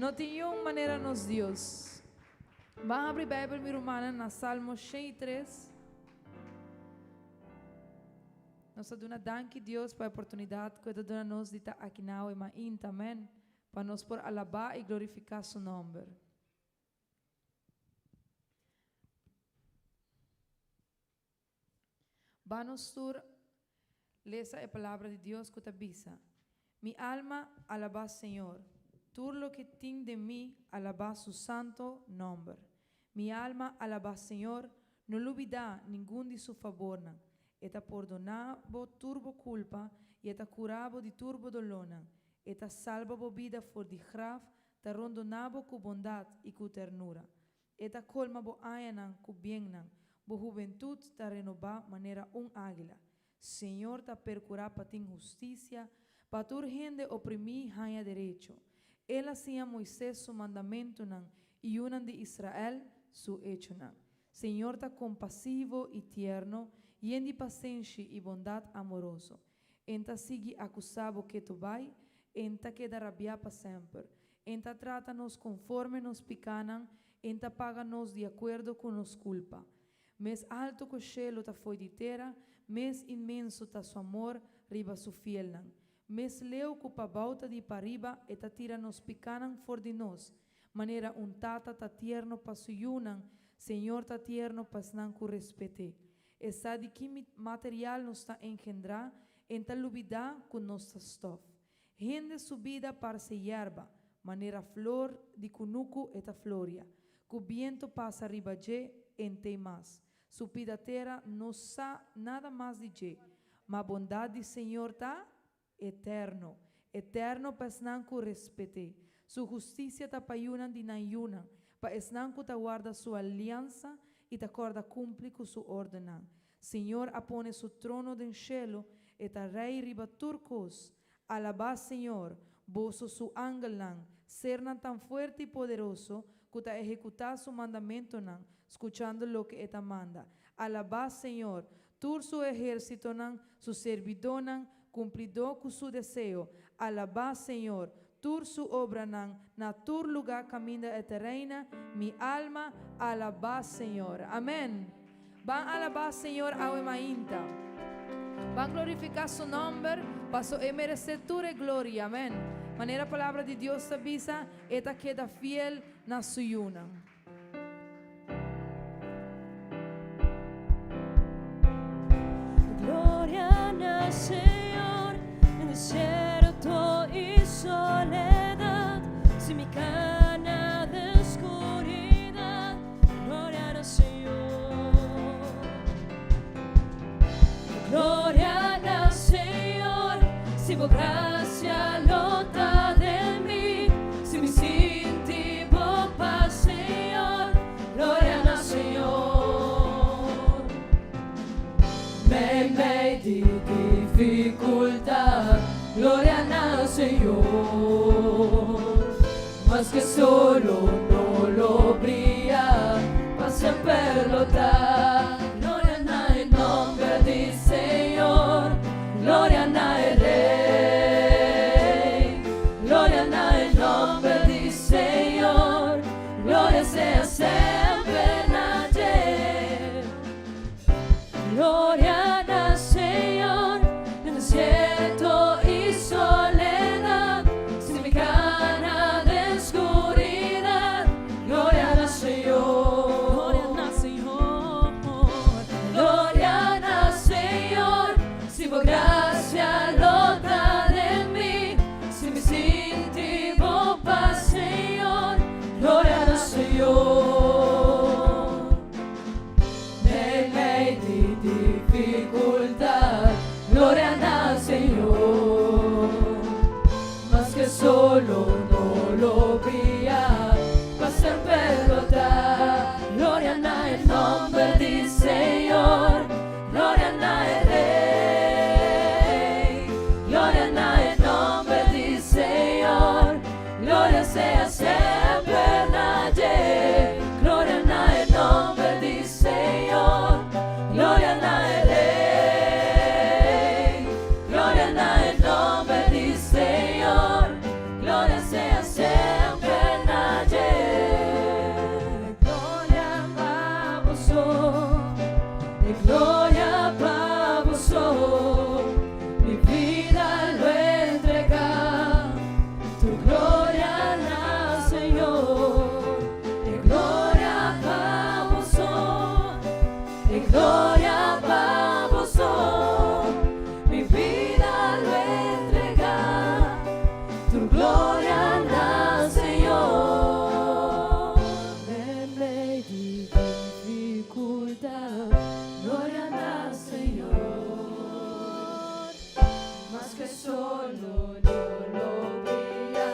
No tin niun manera nos Dios. Ban habri Bijbel mi rumannan na Salmo 103. Nos ta duna danki Dios pa e oportunidad cu e ta duna nos di ta aki nawe mainta. Amen. Pa nos por alaba y glorifica su nomber. Ban nos tur lesa e palabra di Dios ku ta bisa, Mi alma, alabá Señor, tur loke tin den mi, alabá su santo nòmber. Mi alma, alabá Señor, no lubidá ningun di su fabornan. E ta pordoná bo tur bo kulpa i e ta kura bo di tur bo dolónan. E ta salba bo bida for di graf, ta rondoná bo ku bondat i ku ternura. E ta kolma bo añanan ku biennan, bo hubentut ta renobá manera un águila. Señor ta perkurá pa tin hustisia, pa tur hende oprimí haña derecho. El a siña Moisés su mandamentunan i yunan di Israel su echonan. Señor ta kompasivo i tierno, yen di pasenshi i bondat amoroso. En ta sigui akusá bo ketu bai, en ta keda rabiá pa semper. En ta trata nos konforme nos pikánan, en ta paga nos di akuerdo ku nos kulpa. Mes alto ku shelu ta fo'i di tera, mes inmenso ta su amor riba su fielnan. Mes leu ku pabou ta di pariba, e ta tira nos pikánan for di nos. Manera un tata ta tierno pa su yunan, Señor ta tierno pa esnan ku respet'é. E sa di ki material nos ta engendrá, en ta lubidá ku nos ta stòf. Hende su bida parse yerba, manera flor di kunuku e ta floria. Ku bientu pasa riba dje, en tei mas. Su pida tera no sa nada mas di dje. Ma bondat di Señor ta eterno, eterno pa esnan ku respet'é. Su hustisia ta pa yunan di nan yunan, pa esnan ku ta warda su aliansa i ta kòrda kumpli ku su ordennan. Señor a pone su trono den shelu, e ta rei riba tur kos. Alabá Señor, boso su angelnan, sernan tan fuerte i poderoso ku ta ehekutá su mandamentonan, skuchando loke e ta manda. Alabá Señor, tur su ehérsitonan, su servidónan, kumplidó ku su deseo. Alabá Señor, tur su obranan, na tur lugá kaminda e ta reina. Mi alma, alabá Señor. Amèn! Ban alabá Señor awe mainta. Ban glorifiká su nòmber, paso e meresé tur e gloria. Amèn! Manera Palabra di Dios ta bisa, E ta keda fiel na su yunan. Gloria na Señor den desierto y soledad, si mi cana den scuridad, gloria na Señor. Gloria na Señor, si bo gracia lo ta den mi, si mi sinti bo paz, Señor, gloria na Señor. Meimei di dificultad, gloria na Señor. Maske solo no lo bria, pa semper lo ta. Gloria na e nomber di Señor, gloria na e Rey. Gloria na e nomber di Señor, gloria sea semper na dje. Gloria na Señor den desierto y soledad, si mi cana den scuridad, gloria na Señor. Gloria na Señor, gloria na Señor, si bo gracia lo ta den mi, si mi sinti bo paz, Señor, gloria na Señor. Meimei di dificultad, gloria na Señor. Maske solo no lo bria, pa semper lo ta. Gloria na e nomber di Señor, gloria na e Rey. Gloria na e nomber di Señor, Gloria sea semper na dje. Gloria na e nomber di Señor. Gloria na e Rey. Gloria pa Bo so, mi bida lo entregá. Tur gloria na Señor, e gloria pa Bo so, e gloria pa Bo so, mi bida lo entregá. Tur gloria na Señor. Meimei di difikultat, gloria na Señor. Mas ku solo lo bria,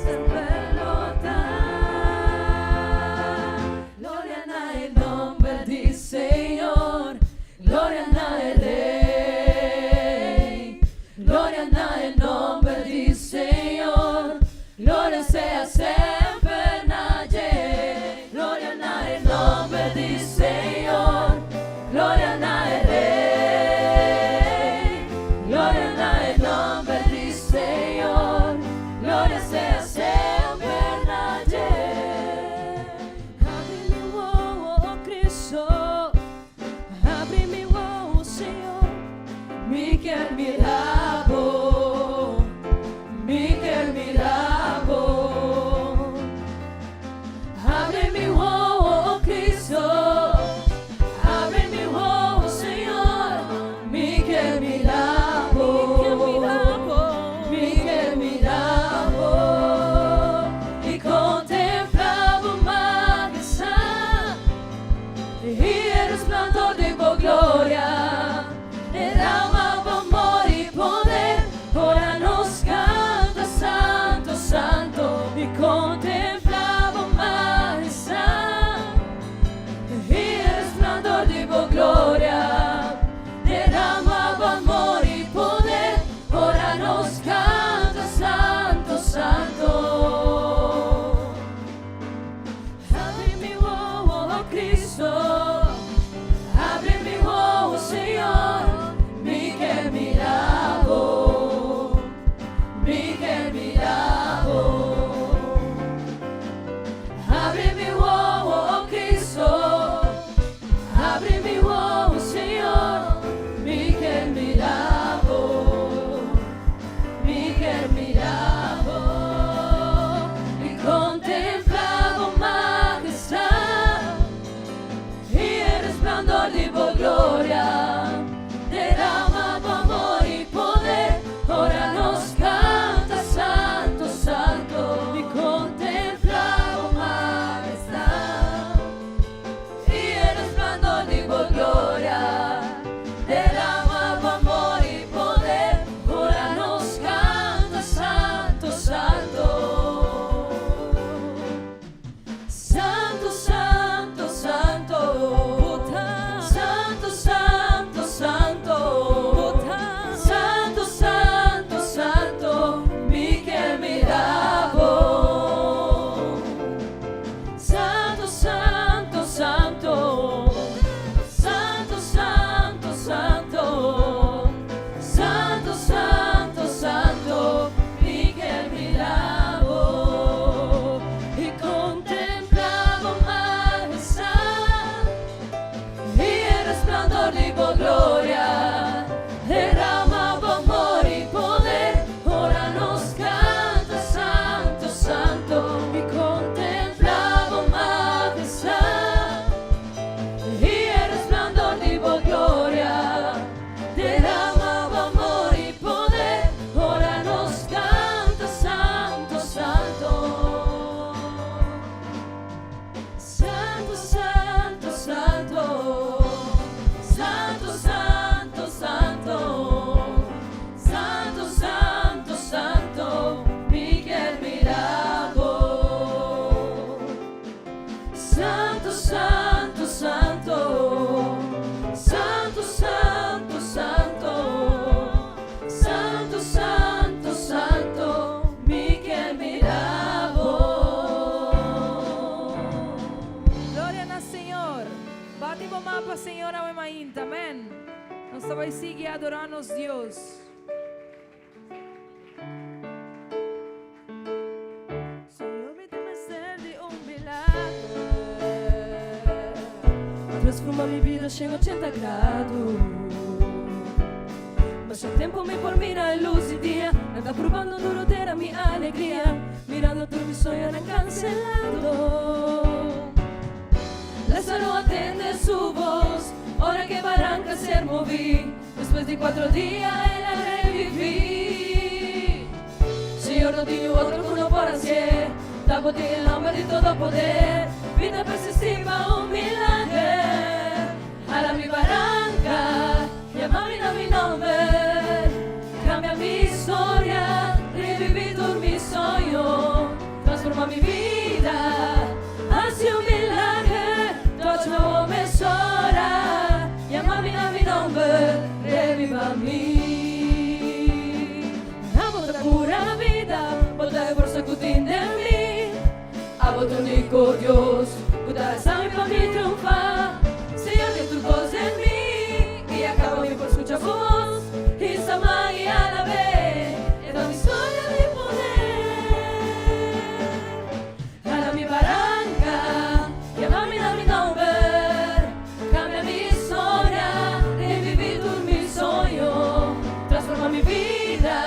semper lo ta. Gloria na e nòmber di Señor, gloria na e Rei. Gloria na e nòmber di Señor, gloria sea semper na dje. Gloria na e nòmber di Señor, gloria na e Rei. Gloria na e nòmber di Señor, gloria sea semper na dje. Habri mi wowo, oh Kristu, habri mi wowo, Señor. Mi ke mira Bo, mi ke mira Bo. Habri mi wowo, oh Kristu, habri mi wowo, Señor. Mi ke mira Bo, mi ke mira Bo. I kontemplá Bo mahestat i e resplendor di Bo gloria. Derama Bo amor i poder, ora nos kanta santu, santu, i kontemplá Bo mahestat i e resplendor di Bo gloria. Derama Bo amor i poder, ora nos kanta santu, santu. Habri mi wowo, oh Kristu, habri mi wowo, Señor, mi ke mira Bo, mi ke mira Bo. Habri mi wowo, oh Kristu, habri mi wowo, Señor, mi ke mira Bo, mi ke mira Bo. I kontemplá Bo mahestat i e resplendor di Bo gloria. Derama Bo amor i poder, ora nos kanta santu, santu, i kontemplá Bo mahestat i e resplendor di Bo gloria. Derama Bo amor i poder, ora nos kanta santu, santu. Santu, santu, santu. Santu, santu, santu. Santu, santu, santu. Mi ke mira Bo. Santu, santu, santu. Santu, santu, santu. Santu, santu, santu. Mi ke mira Bo. I kontemplá Bo mahestat i e resplendor di Bo gloria. Derama Bo amor i poder, ora nos kanta santu, santu, i kontemplá Bo mahestat i e resplendor di Bo gloria. Derama Bo amor i poder, ora nos kanta santu, santu. Santu, santu, santu. Santu, santu, santu. Santu, santu, santu. Mi ke mira Bo. Santu, santu, santu. Santu, santu, santu. Santu, santu, santu. Mi ke mira Bo. Gloria na Señor. Bati bo man pa Señor awe mainta. Amèn. Nos ta bai sigui adorá nos Dios. Señor, mi tin mester di un milager. Transforma mi bida 180 grado. Masha tempo mi por mira e luz di dia. Nan ta probando duro dera mi alegria. Mirando tur mi soñonan cancelando. Lázaro a tende su voz. Ora cu e baranca a ser movi. Despues di cuatro dia el a revivi. Señor no tin otro cu no por hacié. Ta bo tin e nomber di todo poder. Mi ta persisti pa un milager. Hala mi baranca, yama mi na mi nomber. Cambia mi historia, revivi tur mi soño. Transforma mi bida, haci un milager. Touch mi awor mesora, yama mi na mi nomber, reviva mi. Abo ta cura bida, bo ta e forsa cu tin den mi. Abo ta unico Dios cu ta alsa mi pa mi triunfa. Señor den tur cos den mi y acaba mi por scucha bo voz. Hisa man y alab'é, e ta mi historia di poder. Hala mi baranca, yama mi na mi nomber. Cambia mi historia, revivi tur mi soño. Transforma mi bida.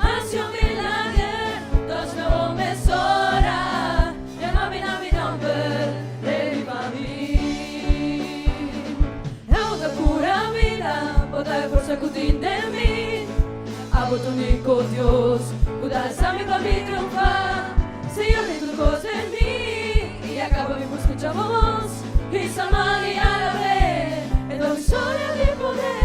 Haci un milager, touch mi awor mesora. Yama mi na mi nomber, reviva mi. Abo ta cura bida, bo ta e forsa cu tin den mi. Abo ta unico Dios, cu ta alsa mi pa mi triunfa. Señor den tur cos den mi, y a caba mi por scucha bo voz. Hisa man y alab'é, e ta un historia di poder.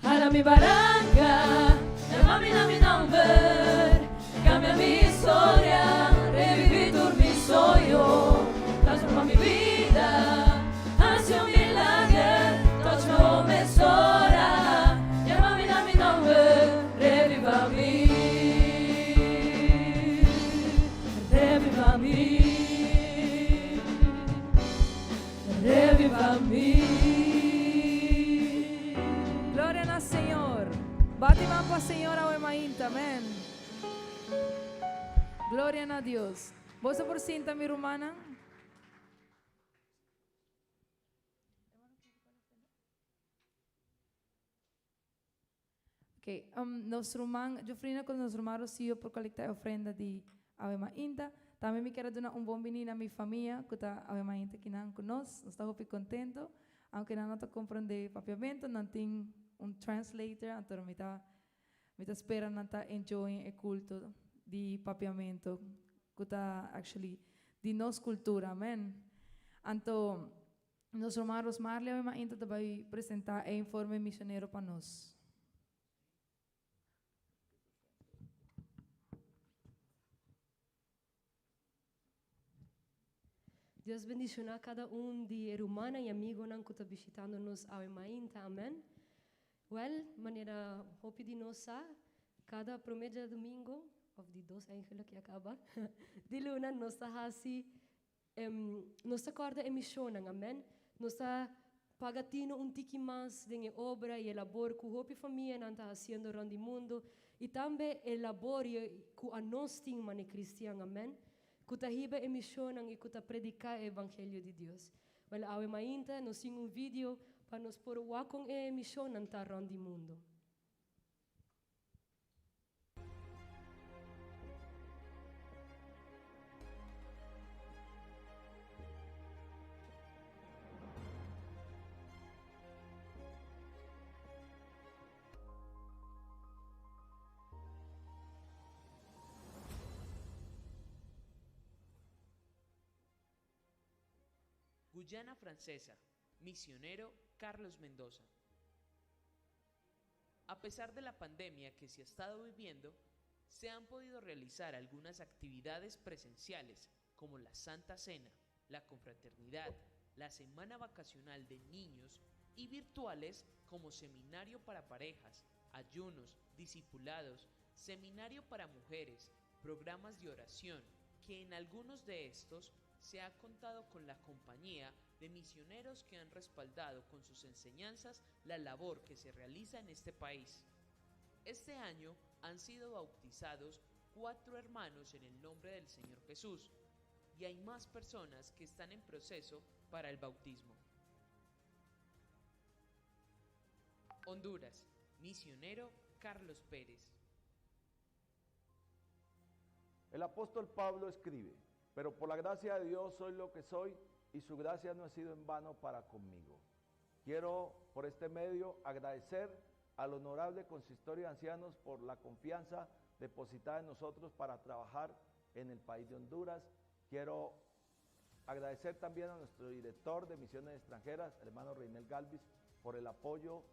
Hala mi baranca, yama mi na mi nomber. Cambia mi historia, revivi tur mi soño. Transforma mi bida, haci un milager. Touch mi awor mesora, yama mi na mi nomber. Reviva mi, reviva mi, reviva mi. Gloria na Señor. Bati man pa Señor awe mainta. Amen. Gloria na Dios. Boso por sinta, mi rumannan. Ok, nos ruman Jofrina cu nos ruman Rocio por colecta e ofrenda di awe mainta. Tambe mi kier a duna un bon bini na mi famia cu ta awe mainta kinan cu nos. Nos ta hopi contento. Aunke nan no ta comprende papiamento, nan tin un translator, anto mi ta mi ta spera nan ta enjoy e culto di papiamento cu ta actually di nos cultura. Amen. Anto nos ruman Rosmarley awe mainta ta bay presenta e informe misionero pa nos. Dios bendiciona cada un di e rumannan y amigonan cu ta bishitando nos awe mainta. Amen. Wel, manera hopi di nos sa, cada prome djadomingo, of di dos eigenlijk ya caba, di luna nos ta haci Nos ta kòrda e mishonnan, amèn. Nos ta paga tino un tiki mas den e obra i e labor ku hopi famianan ta hasiendo rònt di mundu i tambe e labor i ku anos tin manera kristian, amèn, ku ta hiba e mishonnan i ku ta prediká e evangelio di Dios. Wèl, awe mainta nos tin un video pa nos por wak kon e mishonnan ta rònt di mundu. Guyana Francesa, misionero Carlos Mendoza. A pesar de la pandemia que se ha estado viviendo, se han podido realizar algunas actividades presenciales como la Santa Cena, la Confraternidad, la Semana Vacacional de Niños y virtuales como Seminario para Parejas, Ayunos, Discipulados, Seminario para Mujeres, programas de oración, que en algunos de estos se ha contado con la compañía de misioneros que han respaldado con sus enseñanzas la labor que se realiza en este país. Este año han sido bautizados cuatro hermanos en el nombre del Señor Jesús. Y hay más personas que están en proceso para el bautismo. Honduras, misionero Carlos Pérez. El apóstol Pablo escribe, pero por la gracia de Dios soy lo que soy y su gracia no ha sido en vano para conmigo. Quiero por este medio agradecer al honorable consistorio de ancianos por la confianza depositada en nosotros para trabajar en el país de Honduras. Quiero agradecer también a nuestro director de misiones extranjeras, el hermano Reinel Galvis, por el apoyo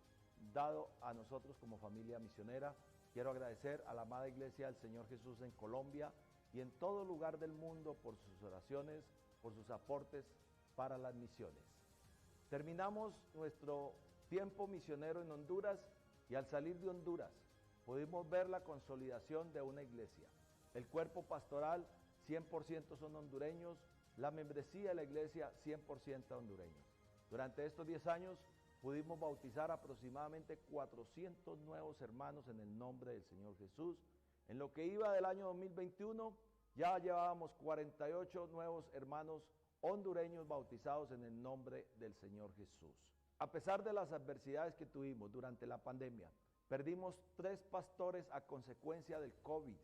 dado a nosotros como familia misionera. Quiero agradecer a la amada Iglesia del Señor Jesús en Colombia y en todo lugar del mundo por sus oraciones, por sus aportes para las misiones. Terminamos nuestro tiempo misionero en Honduras y al salir de Honduras pudimos ver la consolidación de una iglesia. El cuerpo pastoral 100% son hondureños, la membresía de la iglesia 100% hondureños. Durante estos 10 años pudimos bautizar aproximadamente 400 nuevos hermanos en el nombre del Señor Jesús. En lo que iba del año 2021, ya llevábamos 48 nuevos hermanos hondureños bautizados en el nombre del Señor Jesús. A pesar de las adversidades que tuvimos durante la pandemia, perdimos 3 pastores a consecuencia del COVID,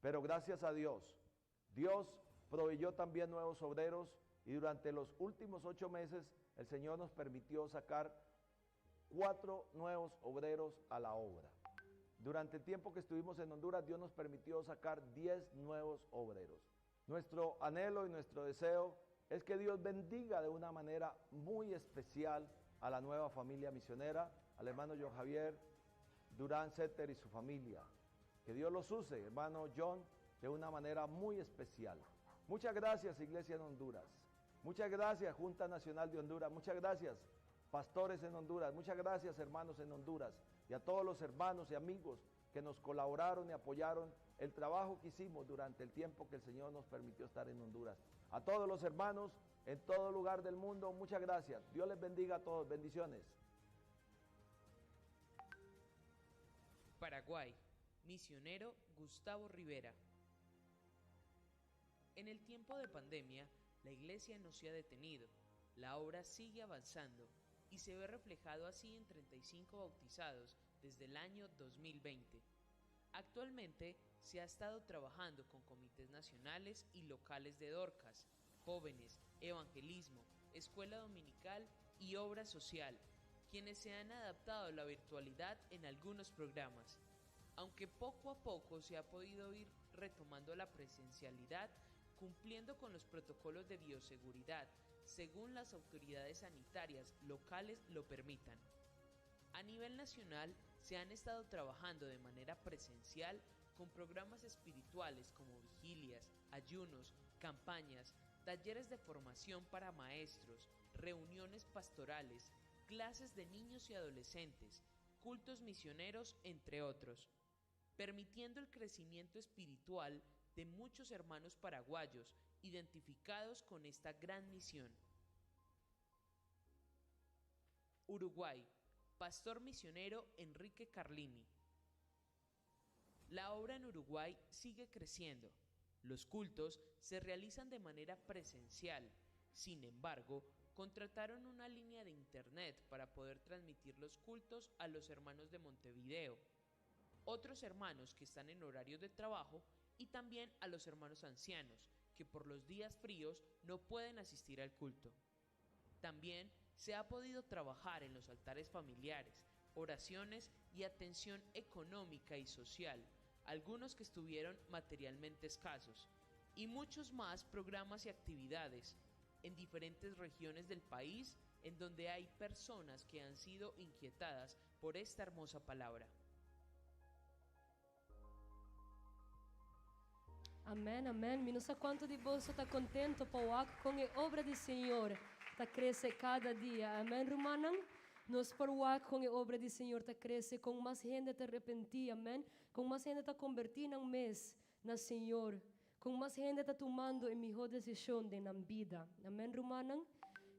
pero gracias a Dios, Dios proveyó también nuevos obreros y durante los últimos 8 meses el Señor nos permitió sacar 4 nuevos obreros a la obra. Durante el tiempo que estuvimos en Honduras, Dios nos permitió sacar 10 nuevos obreros. Nuestro anhelo y nuestro deseo es que Dios bendiga de una manera muy especial a la nueva familia misionera, al hermano John Javier Durán Setter y su familia. Que Dios los use, hermano John, de una manera muy especial. Muchas gracias, Iglesia en Honduras. Muchas gracias, Junta Nacional de Honduras. Muchas gracias, pastores en Honduras. Muchas gracias, hermanos en Honduras. Y a todos los hermanos y amigos que nos colaboraron y apoyaron el trabajo que hicimos durante el tiempo que el Señor nos permitió estar en Honduras. A todos los hermanos en todo lugar del mundo, muchas gracias. Dios les bendiga a todos. Bendiciones. Paraguay, misionero Gustavo Rivera. En el tiempo de pandemia, la iglesia no se ha detenido. La obra sigue avanzando y se ve reflejado así en 35 bautizados desde el año 2020. Actualmente se ha estado trabajando con comités nacionales y locales de Dorcas, jóvenes, evangelismo, escuela dominical y obra social, quienes se han adaptado a la virtualidad en algunos programas. Aunque poco a poco se ha podido ir retomando la presencialidad, cumpliendo con los protocolos de bioseguridad, según las autoridades sanitarias locales lo permitan. A nivel nacional, se han estado trabajando de manera presencial con programas espirituales como vigilias, ayunos, campañas, talleres de formación para maestros, reuniones pastorales, clases de niños y adolescentes, cultos misioneros, entre otros, permitiendo el crecimiento espiritual de muchos hermanos paraguayos identificados con esta gran misión. Uruguay, pastor misionero Enrique Carlini. La obra en Uruguay sigue creciendo. Los cultos se realizan de manera presencial. Sin embargo, contrataron una línea de internet para poder transmitir los cultos a los hermanos de Montevideo, otros hermanos que están en horario de trabajo y también a los hermanos ancianos, que por los días fríos no pueden asistir al culto. También se ha podido trabajar en los altares familiares, oraciones y atención económica y social, algunos que estuvieron materialmente escasos, y muchos más programas y actividades en diferentes regiones del país en donde hay personas que han sido inquietadas por esta hermosa palabra. Amèn, amèn. Mi no sa kuantu di boso ta kontentu pa wak kon e obra di Señor ta krese kada dia. Amèn, rumannan? Nos por wak kon e obra di Señor ta krese, kon mas hende ta repentí, amèn, kon mas hende ta kombertí nan mes na Señor, kon mas hende ta tumando e mihó desishon den nan bida. Amèn, rumannan?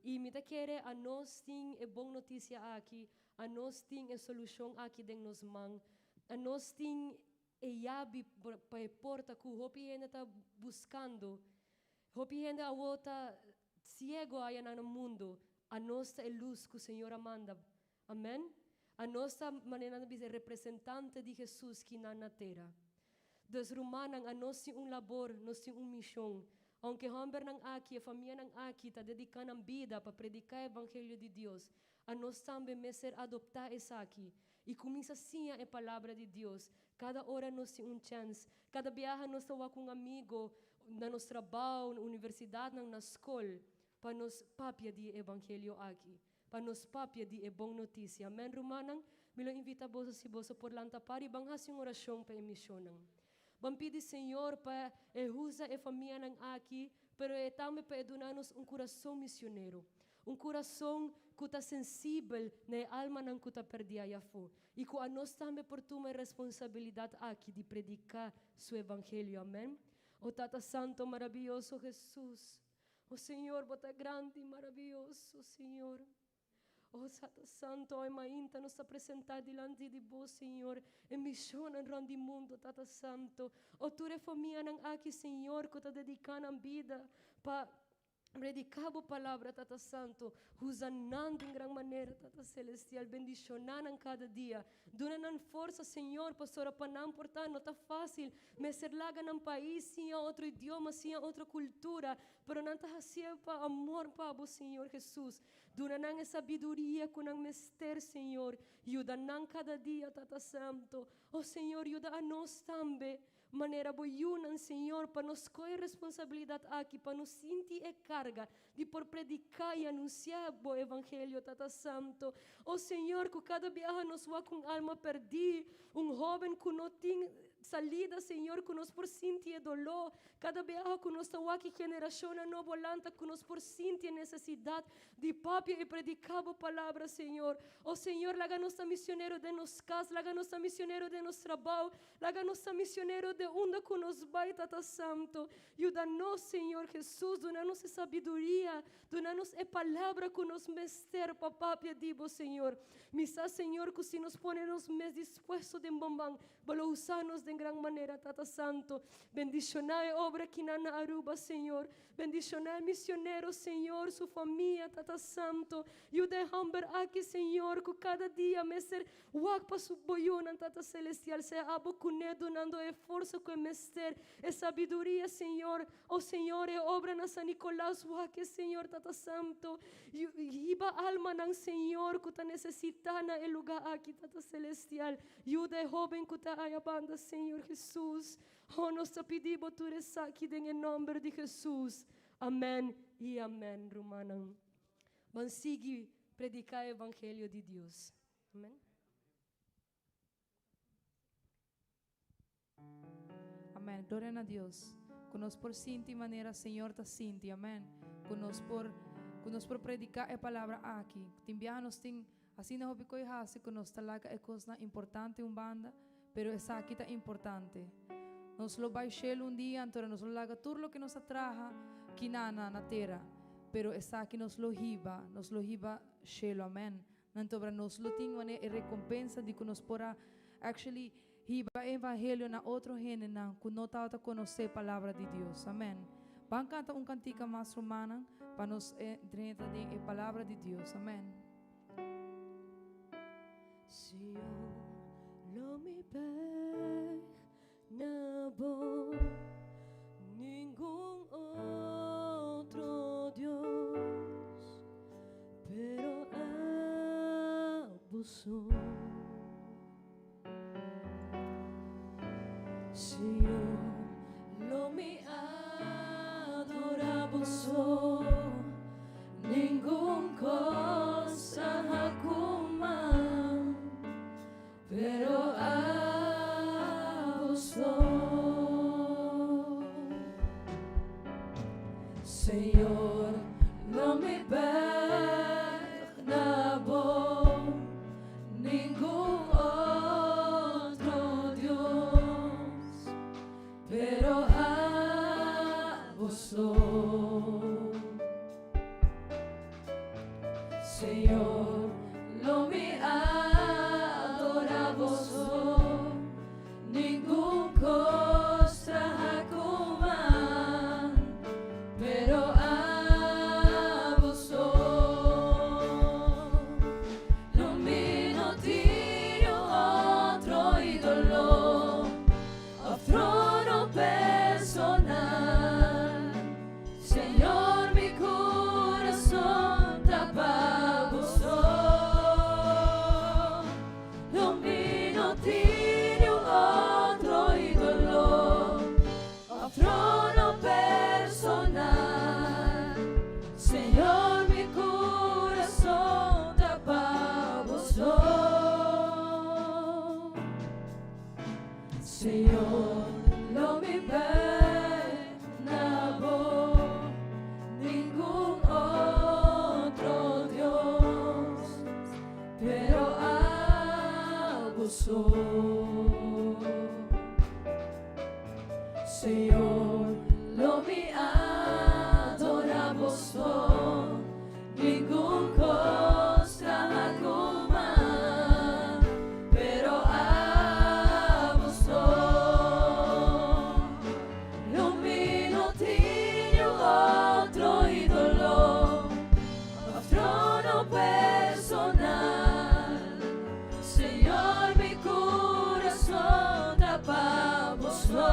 I mi ta kere anos tin e bon notisia aki, anos tin e solushon aki den nos man, anos tin E yabi pa e porta ku hopi hende ta buskando. Hopi hende awor ta ciego aya na mundo. Anos ta e luz cu Señor a manda. Amen. Anos ta manera nan bisa representante di Jesus aki na tera. Dus rumannan, anos tin un labor, nos tin un mision. Aunke hombernan aki, e famianan aki, ta dedica nan bida pa predica e evangelio di Dios. Anos tambe mester adopta esaki. Y cuminsa siña e palabra di Dios. Cada ora nos tin un chance. Cada biaha nos ta cu un amigo na nos trabou, na universidad, na scol, pa nos papia di evangelio aki. Pa nos papia di e bon noticia. Amen, rumannan. Mi lo invita boso si boso por lanta para y ban haci un oracion pa e misionnan. Ban pidi Señor pa e usa e famianan aki, pero e tambe pa duna nos un curason misionero. Un curason cu ta sensibel na almanan cu ta perdi afo. Y cu anos tambe por tuma responsabilidad aki di predica su evangelio. Amen. O Tata Santo, maraviyoso Jesus. O Señor, bo ta grandi y maraviyoso, Señor. O Tata Santo, e mainta nos ta presenta dilanti di Bo, Señor, e mision rond di mundo, Tata Santo. O tur e famianan aki, Señor, cu ta dedica nan bida pa predica e palabra, Tata Santo, usa nan di gran manera, Tata Celestial, bendiciona nan cada dia. Duna nan forsa, Señor, pasobra pa nan por ta, no ta facil, mester laga nan pais, siña otro idioma, siña otro cultura, pero nan ta haci'e pa amor pa Bo, Señor Jesus. Duna nan sabiduria cu nan mester, Señor. Yuda nan cada dia, Tata Santo. Oh, Señor, yuda anos tambe. Manera Bo yiunan, Señor, pa nos coy responsabilidad aki, pa nos sinti e carga di por predica y anuncia Bo evangelio, Tata Santo. Oh Señor, cu cada biaha nos wak un alma perdi, un hoben cu no tin salida, Señor, cu nos por sinti e dolor. Cada biaha cu nos ta wak generacion nobo lanta, cu nos por sinti e necesidad di papia y predica Bo palabra, Señor. Oh Señor, laga nos ta misionero den nos cas, laga nos ta misionero den nos trabou, laga nos ta misionero di unda cu nos bay, Tata Santo. Yuda nos, Señor Jesus, duna nos sabiduria, duna nos e palabra cu nos mester pa papia di Bo, Señor. Mi sa, Señor, cu si nos pone nos mes dispuesto den bon man, Bo lo usa nos di gran manera, Tata Santo. Bendiciona e obra aki na Aruba, Señor. Bendiciona e misionero, Señor, su famia, Tata Santo. Yuda e homber aki, Señor, cu cada dia mester wak pa su bo yiunan, Tata Celestial. Sea abo cune dunando e forsa cu e mester, e sabiduria, Señor. Oh Señor, e obra na San Nicolas, wak, Señor, Tata Santo. Hiba almanan, Señor, cu ta necesita na e lugar aki, Tata Celestial. Yuda e hoben cu ta aya banda, Señor Jesus. Oh, nos ta pidi Bo tur esaki den nomber di Jesus. Amen y amen, rumannan. Ban sigui predica e evangelio di Dios. Amen. Amen. Gloria na Dios. Cu nos por sinti manera Señor ta sinti. Amen. Cu nos por predica e palabra aki. Tin biaha nos tin asina hopi cos haci cu nos ta laga e cosnan importante un banda, pero esaki ta importante. Nos lo bay cielo un dia, anto nos lo laga tur loke nos a traha aki na tera. Pero esaki nos lo hiba cielo. Amen. Anto nos lo tin e recompensa di cu nos por a actually hiba evangelio na otro hendenan cu no tabata conoce palabra di Dios. Amen. Ban canta un cantica mas, rumannan, pa nos drenta den e palabra di Dios. Amen. Señor, lo mi bek na Bo, ningun otro Dios, pero Abo so. Señor, lo mi adora Bo so, ningun cos hakuma, pero Abo so. Señor, lo mi bek na Bo, ningun otro Dios, pero Abo so. Señor, lo mi adora Bo so, ningun cos hakuma, pero Señor, lo mi bai na bo, ningun otro Dios, pero abo so. Señor, lo mi adora bo so, ningun cos traha cu man, pero abo so. Lo mi no tin niun otro idolo of trono personal. Señor, mi curason ta pa bo so.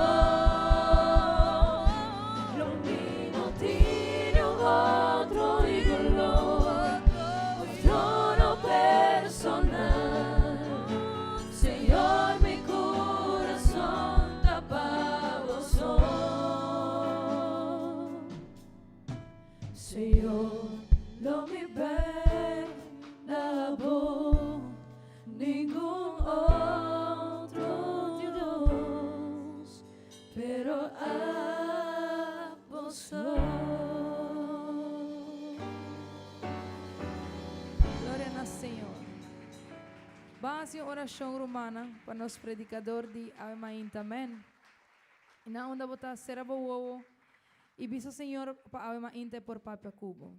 Lo mi no tin niun otro idolo of trono personal. Señor, mi curason ta pa bo so. Señor, lo mi bai na bo, ningun otro Dios, pero abo so. Gloria na Señor. Ban haci un oracion rumannan pa nos predicador di awe mainta. Amen. Y na unda bo ta cera bo wowo y bisa Señor pa awe mainta e por papia cu bo.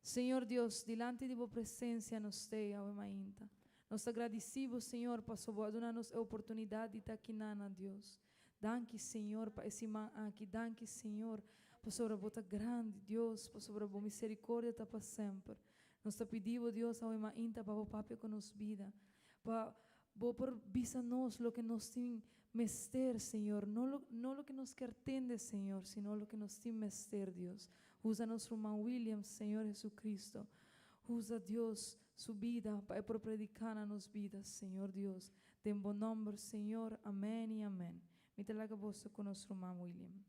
Señor Dios, dilanti di bo presencia nos stay awe mainta. Nos ta gradici bo, Señor, paso bo a duna nos e oportunidad di ta aki-na, Dios. Danki, Señor, pa e siman aki. Danki, Señor, pasobra bo ta grandi, Dios, pasobra bo misericordia ta pa semper. Nos ta pidi bo, Dios, awe mainta pa bo papia cu nos bida. Pa bo por bisa nos loke nos tin mester, Señor. No, lo, no loke nos kier tende, Señor, sino loke nos tin mester, Dios. Usa nos ruman William, Señor Jesucristo. Usa Dios su bida pa e por predica na nos bida, Señor Dios. Den bo nomber, Señor. Amen y amen. Mi ta laga boso cu nos ruman William.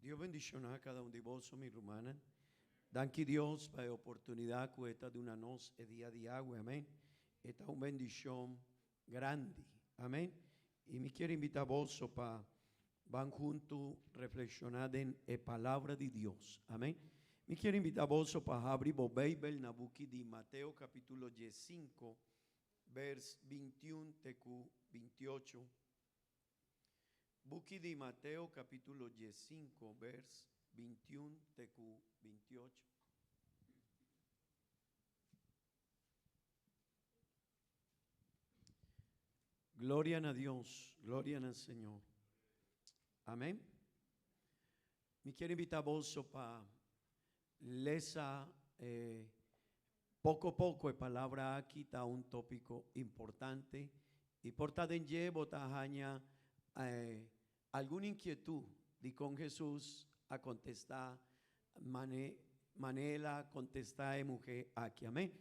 Dios bendiciona cada un di boso, mi rumannan. Danki Dios pa e oportunidad cu e ta duna nos e dia di awe. Amen. E ta un bendicion grandi. Amen. Y mi kier invita boso pa ban hunto reflexiona den e palabra di Dios. Amen. Mi kier invita boso pa habri bo Bijbel na buki di Mateo capitulo 15, vers 21 te cu 28. Buki di Mateo capitulo 15, vers 21 te cu 28. Gloria na Dios, gloria na Señor. Amen. Mi kier invita boso pa lesa poco poco e palabra aki ta un topico importante y por ta den dje bo ta haña algun inquietud di con Jesus a contesta mane manera contesta e muhe aki. Amen.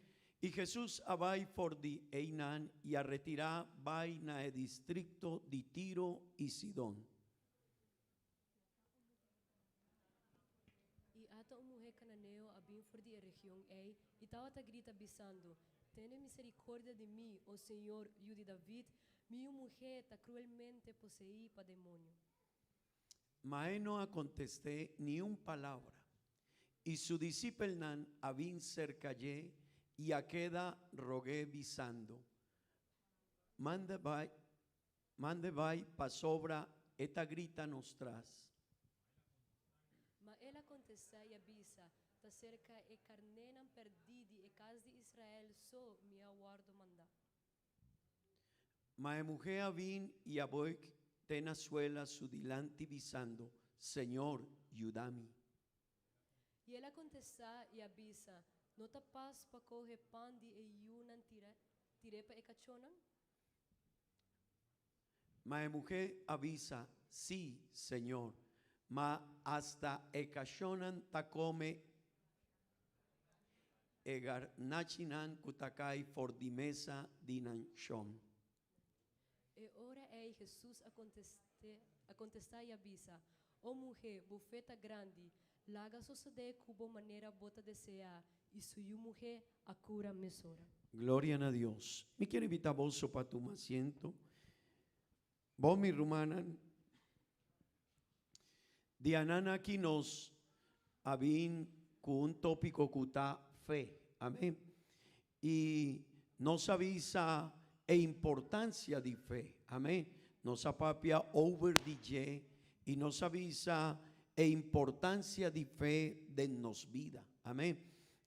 Y Jesus a bay for di einan y a retira bay na e districto di Tiro y Sidon. Y ata un muhe cananeo a bin for di e region ei y tawata grita bisando, Tene misericordia di mi, o Señor, yu di David, mi yu muhe ta cruelmente poseí pa demonio. Ma e no a contest'é ni un palabra. Y su discipelnan a bin cerca dje y a keda rogu'é bisando, Manda bai, mand'e bai, pasobra e ta grita nos tras. Ma el a contestá y a bisa, Ta cerca e carnénan perdí di e cas di Israel so mi a wordo mandá. Ma e muhé a bin i a buig te na suela su dilanti bisando, Señor, yuda mi. I el a kontestá i a bisa, No ta pas pa kohe pan di e yunan tira tir'é pa e kachónan? Ma e muhé a bisa, Sí, Señor, ma asta e kachónan ta kome e garnachinan ku ta kai for di mesa di nan shon. E ora ei Hesus a kontest'é, a kontestá i a bisa, O muhé, bo fe ta grandi, laga sosodé ku bo manera bo ta deseá. I su yu muhé a kura mesora. Gloria na Dios. Mi kier invita boso pa tuma asiento. Bo mi rumannan, dianan aki nos a bin ku un tópiko ku ta fe. Amén. I nos a bisa e importansia di fe. Amén. Nos a papia over di dje i nos a bisa e importansia di fe den nos bida. Amén.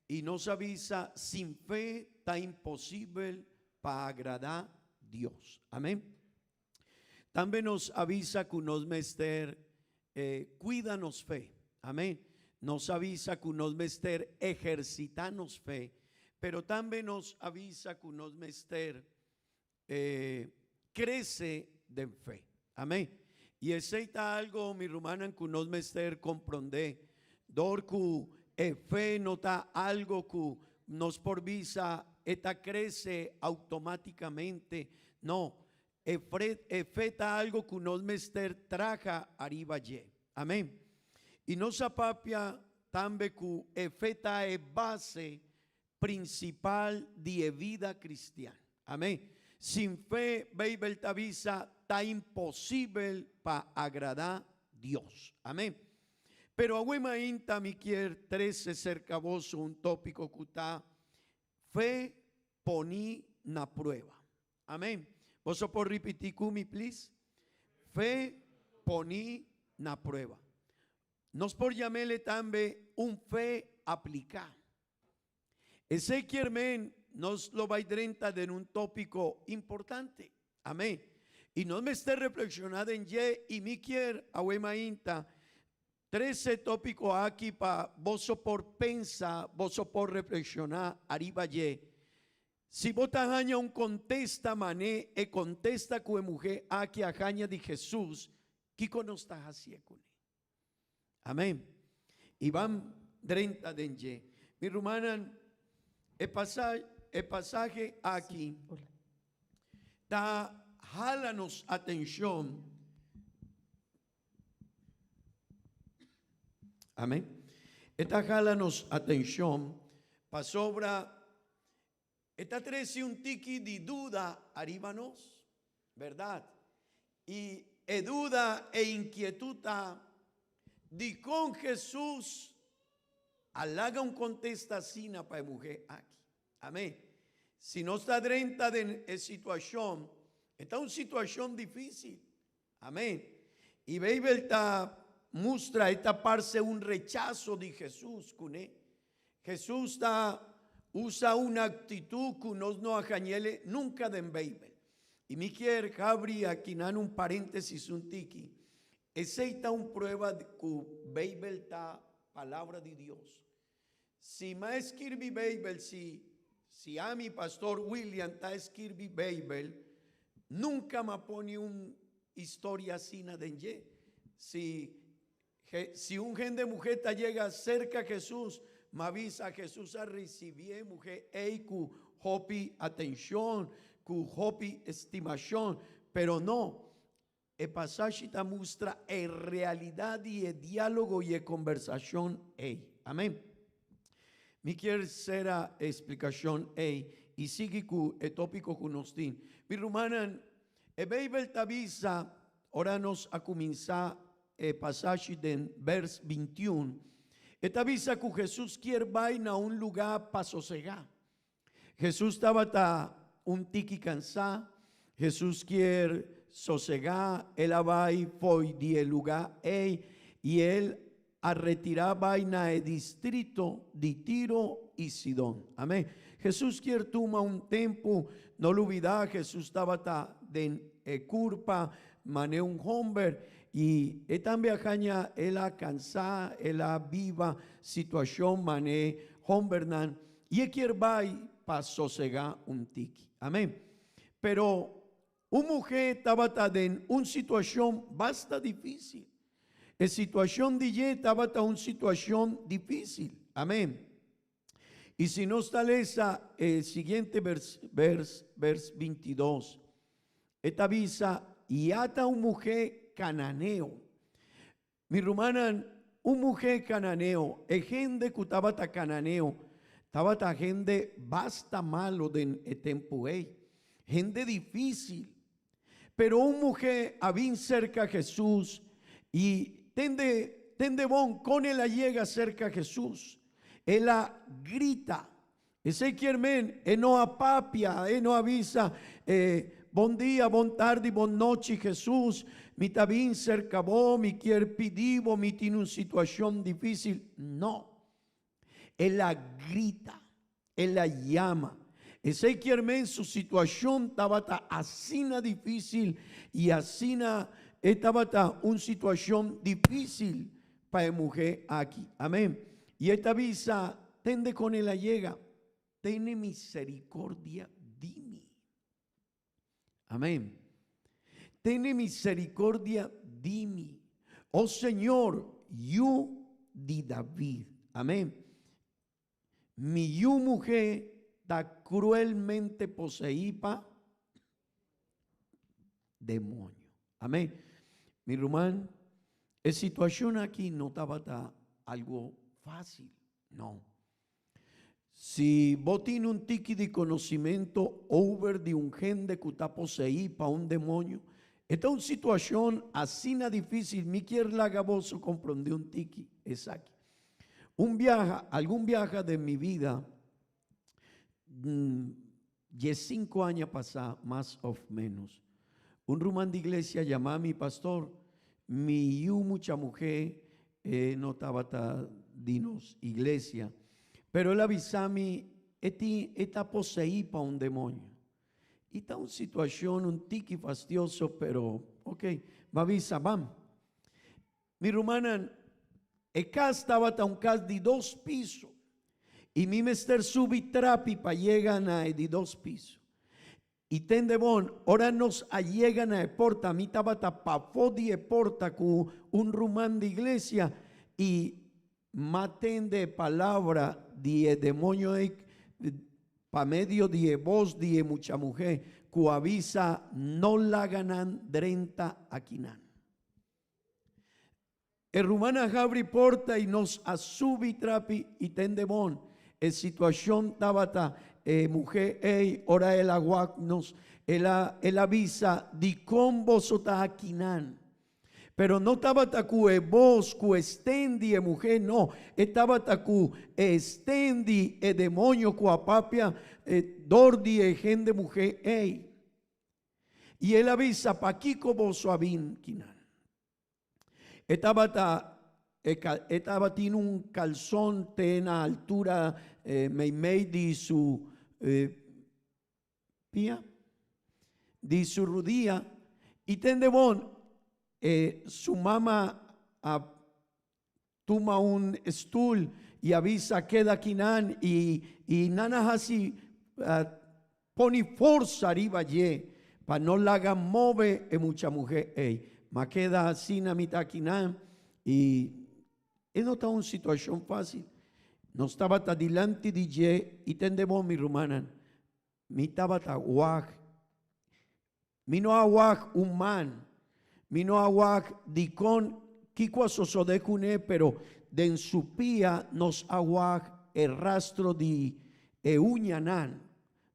I nos a bisa sin fe ta imposibel pa agradá Dios. Amén. Tambe nos a bisa ku nos mester kuida nos fe. Amén. Nos a bisa ku nos mester ehersitá nos fe, pero tambe nos a bisa ku nos mester krese den fe. Amén. I esei ta algo, mi rumannan, ku nos mester komprondé. Dor ku e fe no ta algo ku nos por bisa e ta krese outomátikamente. No, e e fe ta algo ku nos mester traha ariba dje. Amén. I nos a papia tambe ku e fe ta e base prinsipal di e vida kristian. Amén. Sin fe, Beibel ta bisa, ta imposibel pa agradá Dios. Amén. Pero awe mainta mi kier trese serka boso un tópiko ku ta Fe poní na prueba. Amén. Boso por ripití ku mi, please? Fe poní na prueba. Nos por yam'ele tambe un fe apliká. Esei kier men nos lo bai drenta den un tópiko importante. Amén. I nos mester reflekshoná den dje i mi kier awe mainta trese tópiko aki pa boso por pensa, boso por reflekshoná ariba dje. Si bo ta haña un kontesta mané e kontesta ku e muhé aki a haña di Hesus, kiko nos ta hasié kuné? Amén. I ban drenta den dje. Mi rumannan, e pasa, e pasahe aki ta hala nos atenshon. Amén. E ta hala nos atenshon pasobra E ta trece un tiki di duda ariba nos, berdad? Y e duda e inquietud ta, dicon Jesus a laga un contesta asina pa e muher aki? Amen. Si nos ta drenta den e situacion, e ta un situacion dificil. Amen. Y Bijbel ta mustra, e ta parce un rechazo di Jesus cune. Jesus ta usa un actitud cu nos no a hañele nunca den Bijbel. Y mi kier habri akinan un parentesis un tiki. Esey ta un prueba cu Bijbel ta palabra di Dios. Si m'a skirbi Beibel, si, si ami, Pastor William, ta skirbi Beibel, nunka m'a pone un historia asina den dje. Si, si un hende muhé ta yega serka Hesus, m'a bisa Hesus a risibié e muhé ei ku hopi atenshon, ku hopi estimashon, pero no, E pasashi ta mustra e realidat di e diálogo i e kombersashon ei. Amèn. Mi kier sera e splikashon ei i sigui ku e tópiko ku nos tin. Mi rumannan, e Beibel ta bisa, ora nos a kuminsá e pasashi den bèrs bintiun, e ta bisa ku Hesus kier bai na un lugá pa sosegá. Hesus tabata un tiki kansá. Hesus kier sosegá, el a bai fo'i di e lugá ei i el a retirá bai na e distrito di Tiro i Sidon. Amén. Hesus kier tuma un tempu, no lubidá Hesus tabata den e kurpa man'é un hòmber i e tambe a haña el a kansá, el a biba situashon man'é hòmbernan. I e kier bai pa sosegá un tiki. Amén. Pero un muhé tabata den un situashon basta difísil. E situashon di dje tabata un situashon difísil. Amén. I si nos ta lesa e siguiente vers, vers, vers bintidos. E ta bisa, Ya ta un muhé kananeo. Mi rumannan, un muhé kananeo, e hende ku tabata kananeo, tabata hende basta malo den e tempu ei, hende difísil. Pero un muhé a bin serka Hesus i tende, tende bon kon el a yega serka Hesus. El a grita. Esei kier men, e no a papia, e no a bisa, e, Bon dia, bon tardi, bon nochi, Hesus, mi ta bin serka bo, mi kier pidi bo, mi tin un situashon difísil. No. El a grita, el a yama. Esei kier men su situashon tabata asina difísil i asina e tabata un situashon difísil pa e muhé aki. Amén. I e ta bisa, Tende kon el a yega, Tene misericordia di mi. Amén. Tene misericordia di mi, o Señor, yu di David. Amén. Mi yu muhé ta cruelmente poseí pa demonio. Amén. Mi ruman, e situacion aki no tabata algo fácil, no. Si bo tin un tiki di conocimento over di un hende cu ta poseí pa un demonio, e ta un situacion asina difícil, mi kier laga boso comprende un tiki esaki. Un biaha, algun biaha den mi vida, diescinco aña pasá, mas of menos, un ruman di iglesia yama mi, Pastor, mi yu mucha muhé, e no tabata di nos iglesia, pero el a bisa mi, e tin, e ta poseí pa un demonio. I ta un situacion un tiki fastioso, pero ok, m'a bisa, bam. Mi rumannan, e kas tabata un kas di dos piso i mi mester subi trapi pa yega na e di dos piso. I tende bon, ora nos a yega na e porta, mi tabata pafó di e porta ku un ruman di iglesia i m'a tende e palabra di e demoño ei pa medio di e bos di e mucha muhé ku a bisa, No laga nan drenta akinan. E ruman a habri porta i nos a subi trapi i tende bon. E situashon tabata e muhé ei ora el a wak nos, el a el a bisa, Dikon boso ta akinan? Pero no tabata ku e bos ku e sten di e muhé, no, e tabata ku e sten di e demoño ku a papia dor di e hende muhé ei. I el a bisa, Pakiko boso a bin kinan? E tabata e, e tabatin un kalson te na altura eh, meimei di su eh, pia, di su rudia, i tende bon, eh, su mama a Tuma un stul i a bisa keda kinan i i nan a hasi poni forsa riba dje pa no laga move e mucha muhé ei. Ma keda asina mi ta kinan i e no ta un situashon fásil. Nos tabata dilanti di dje i tende bon mi rumannan, mi tabata wak Mi no a wak un man, mi no a wak dikon kiko a sosodé kuné, pero den su pia nos a wak e rastro di e uñanan.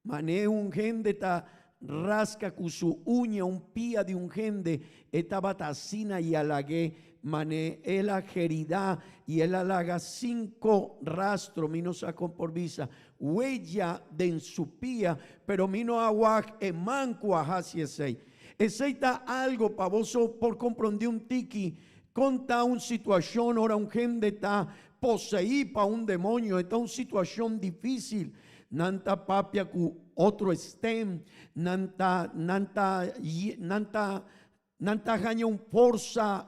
Man'é un hende ta raska ku su uña un pia di un hende, e tabata asina i a lag'é man'é el a heridá i el a laga sinko rastro, mi no sa kon por bisa, Huella den su pia, pero mi no a wak e man ku a hasi esei. Esei ta algo pa boso por komprondé un tiki kon ta un situashon ora un hende ta poseí pa un demoño. E ta un situashon difísil. Nan ta papia ku otro stem, nan ta nan ta nan ta nan ta haña un forsa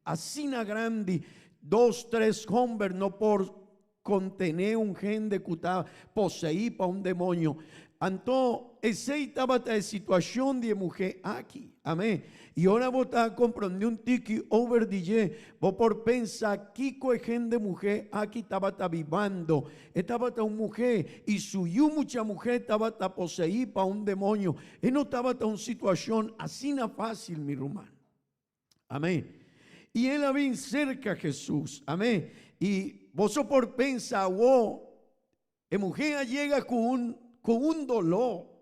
asina grandi, dos tres homber no por Kontené un hende ku ta poseí pa un demoño. Anto esei tabata e situashon di e muhé aki. Amén. I ora bo ta komprondé un tiki over di dje, bo por pensa kiko e hende muhé aki tabata bibando. E tabata un muhé i su yu mucha muhé tabata poseí pa un demoño. E no tabata un situashon asina fásil, mi ruman. Amén. I el a bin serka Hesus. Amén. I boso por pensa awó, e muhé a yega ku un, ku un doló.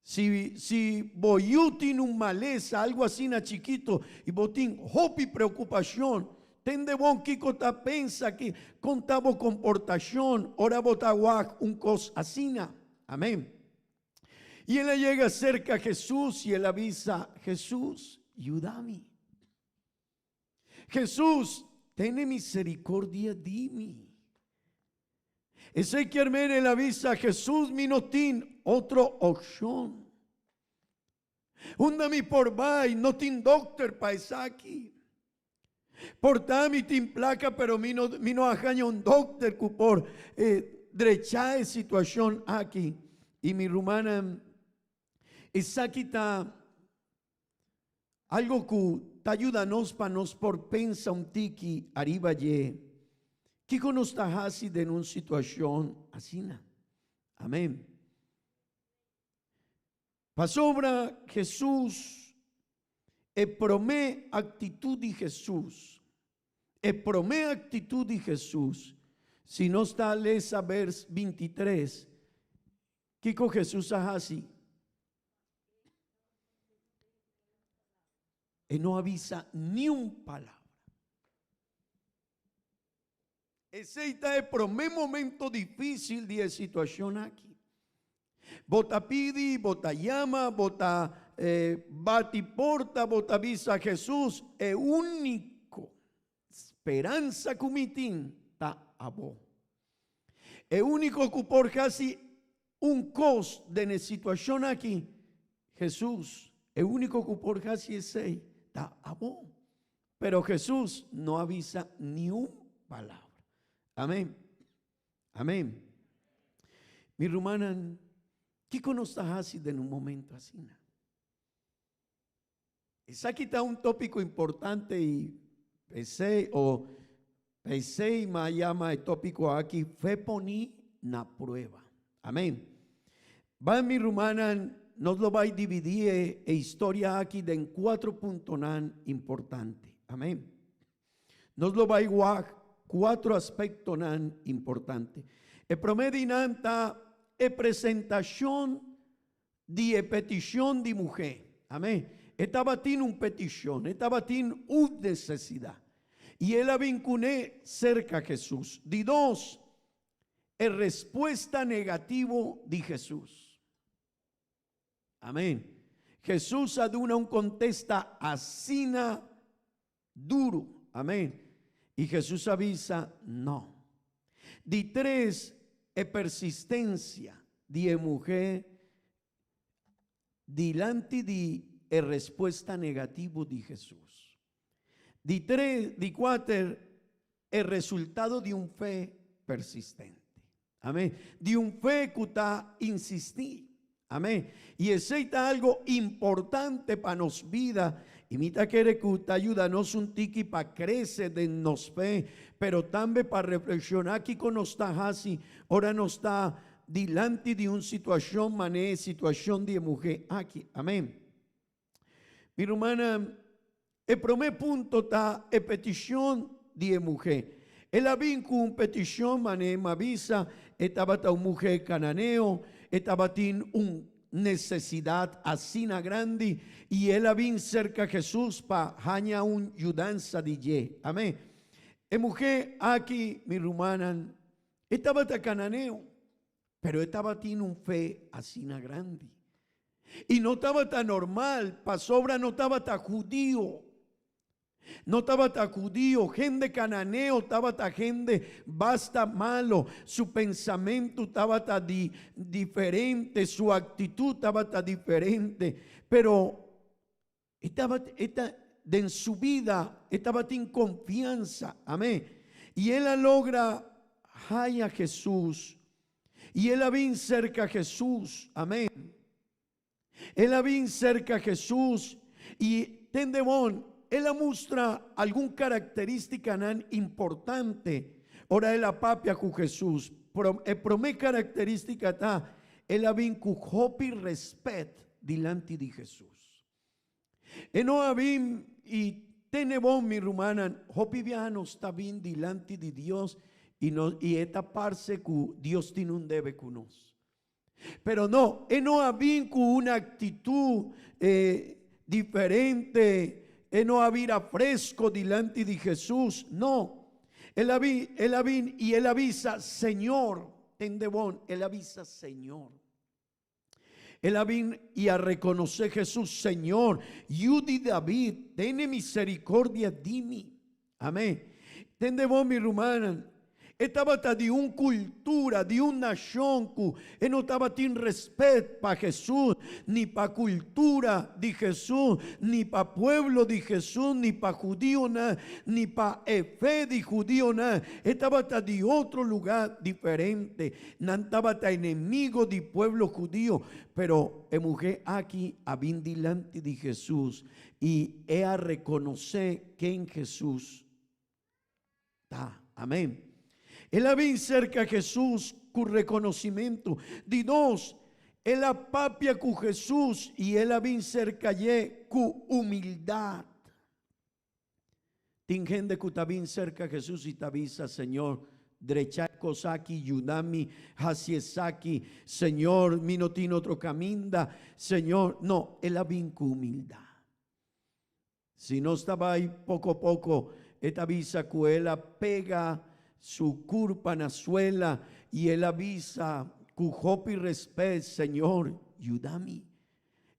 Si, si bo yu tin un malesa, algu asina chikito, i bo tin hopi preokupashon, tende bon kiko ta pensa, ki, kon ta bo komportashon ora bo ta wak un kos asina. Amén. I el a yega serka Hesus i el a bisa, Hesus, yuda mi. Hesus, tene misericordia di mi. Esei kier men el a bisa, Hesus, mi no tin otro opcion. Unda mi por bai, no tin dokter pa esaki. Por ta mi tin placa, pero mi no, mi no a haña un dokter cu por eh, drecha e situacion aki. Y mi rumannan, esaki ta Algo ku ta yuda nos pa nos por pensa un tiki ariba dje kiko nos ta hasi den un situashon asina. Amen. Pasobra Hesus, e promé aktitut di Hesus, e promé aktitut di Hesus, si nos ta lesa bers 23, kiko Hesus a hasi? E no a bisa niun palabra. Esei ta e promé momento difísil di e situashon aki. Bo ta pidi, bo ta yama, bo ta bati porta, bo ta bisa Hesus, e úniko speransa ku mi tin ta abo. E úniko ku por hasi un kos den e situashon aki, Hesus, e úniko ku por hasi esei ta abo. Pero Hesus no a bisa niun palabra. Amén. Amén. Mi rumannan, kiko nos ta hasi den un momento asina? Esaki ta un tópiko importante i p'esei o p'esei mi a yama e tópiko aki Fe Poní na Prueba. Amén. Ban mi rumannan, nos lo bai dividí e e historia aki den kuatro puntonan importante. Amén. Nos lo bai wak kuatro aspektonan importante. E promé di nan ta e presentashon di e petishon di muhé. Amén. E tabatin un petishon, e tabatin un nesesidat. I el a bin kuné serka Hesus. Di dos, e respuesta negativo di Hesus. Amén. Hesus a duna un kontesta asina duru. Amén. I Hesus a bisa, No. Di tres, e persistencia di e muhé dilanti di e respuesta negativo di Hesus. Di tres, di kuater, e resultado di un fe persistente. Amén. Di un fe ku ta insistí. Amén. I esei ta algo importante pa nos bida. I mi ta kere ku ta yuda nos un tiki pa krese den nos fe, pero tambe pa reflekshoná kiko nos ta hasi ora nos ta dilanti di un situashon manera e situashon di e muhé aki. Amén. Mi rumannan, e promé punto ta e petishon di e muhé. El a bin ku un petishon, manera mi a bisa, e tabata un muhé kananeo, e tabatin un nesesidat asina grandi i el a bin serka Hesus pa haña un yudansa di dje. Amén. E muhé aki, mi rumannan, e tabata kananeo, Pero e tabatin un fe asina grandi. I no tabata normal, pasobra no tabata hudio. No tabata hudio, hende kananeo tabata hende basta malo, su pensamentu tabata di diferente, su aktitut tabata diferente. Pero e tabata, e ta, den su bida e tabatin konfiansa. Amén. I el a logra haya Hesus. I el a bin serka Hesus. Amén. El a bin serka Hesus i tende bon, el a mustra algun karakterístikanan importante ora el a papia ku Hesus. E promé karakterístika ta, el a bin ku hopi rèspèt dilanti di Hesus. E no a bin i tene bon, mi rumannan, hopi biaha nos ta bin dilanti di Dios i no i e ta parse ku Dios tin un debe ku nos. Pero no, e no a bin ku un aktitut diferente, e no a bira fresko dilanti di Hesus, no. El a bin, el a bin i el a bisa, Señor, tende bon, el a bisa Señor. El a bin i a rekonosé Hesus, Señor, Yu di David, tene miserikordia di mi. Amén. Tende bon, mi rumannan, e tabata di un kultura, di un nashon ku e no tabatin rèspèt pa Hesus, ni pa kultura di Hesus, ni pa pueblo di Hesus, ni pa hudionan, ni pa e fe di hudionan. E tabata di otro lugá diferente. Nan tabata enemigo di pueblo hudio, pero e muhé aki a bin dilanti di Hesus i e a rekonosé ken Hesus ta. Amén. El a bin serka Hesus ku rekonosimentu. Di dos, el a papia ku Hesus i el a bin serka dje ku humildat. Tin hende ku ta bin serka Hesus i ta bisa, Señor, drecha e kos aki, yuda mi hasi esaki, Señor, mi no tin otro kaminda, Señor. No, el a bin ku humildat. Si nos ta bai poko poko, e ta bisa ku el a pega su kurpa na suela i el a bisa ku hopi rèspèt, Señor, yuda mi.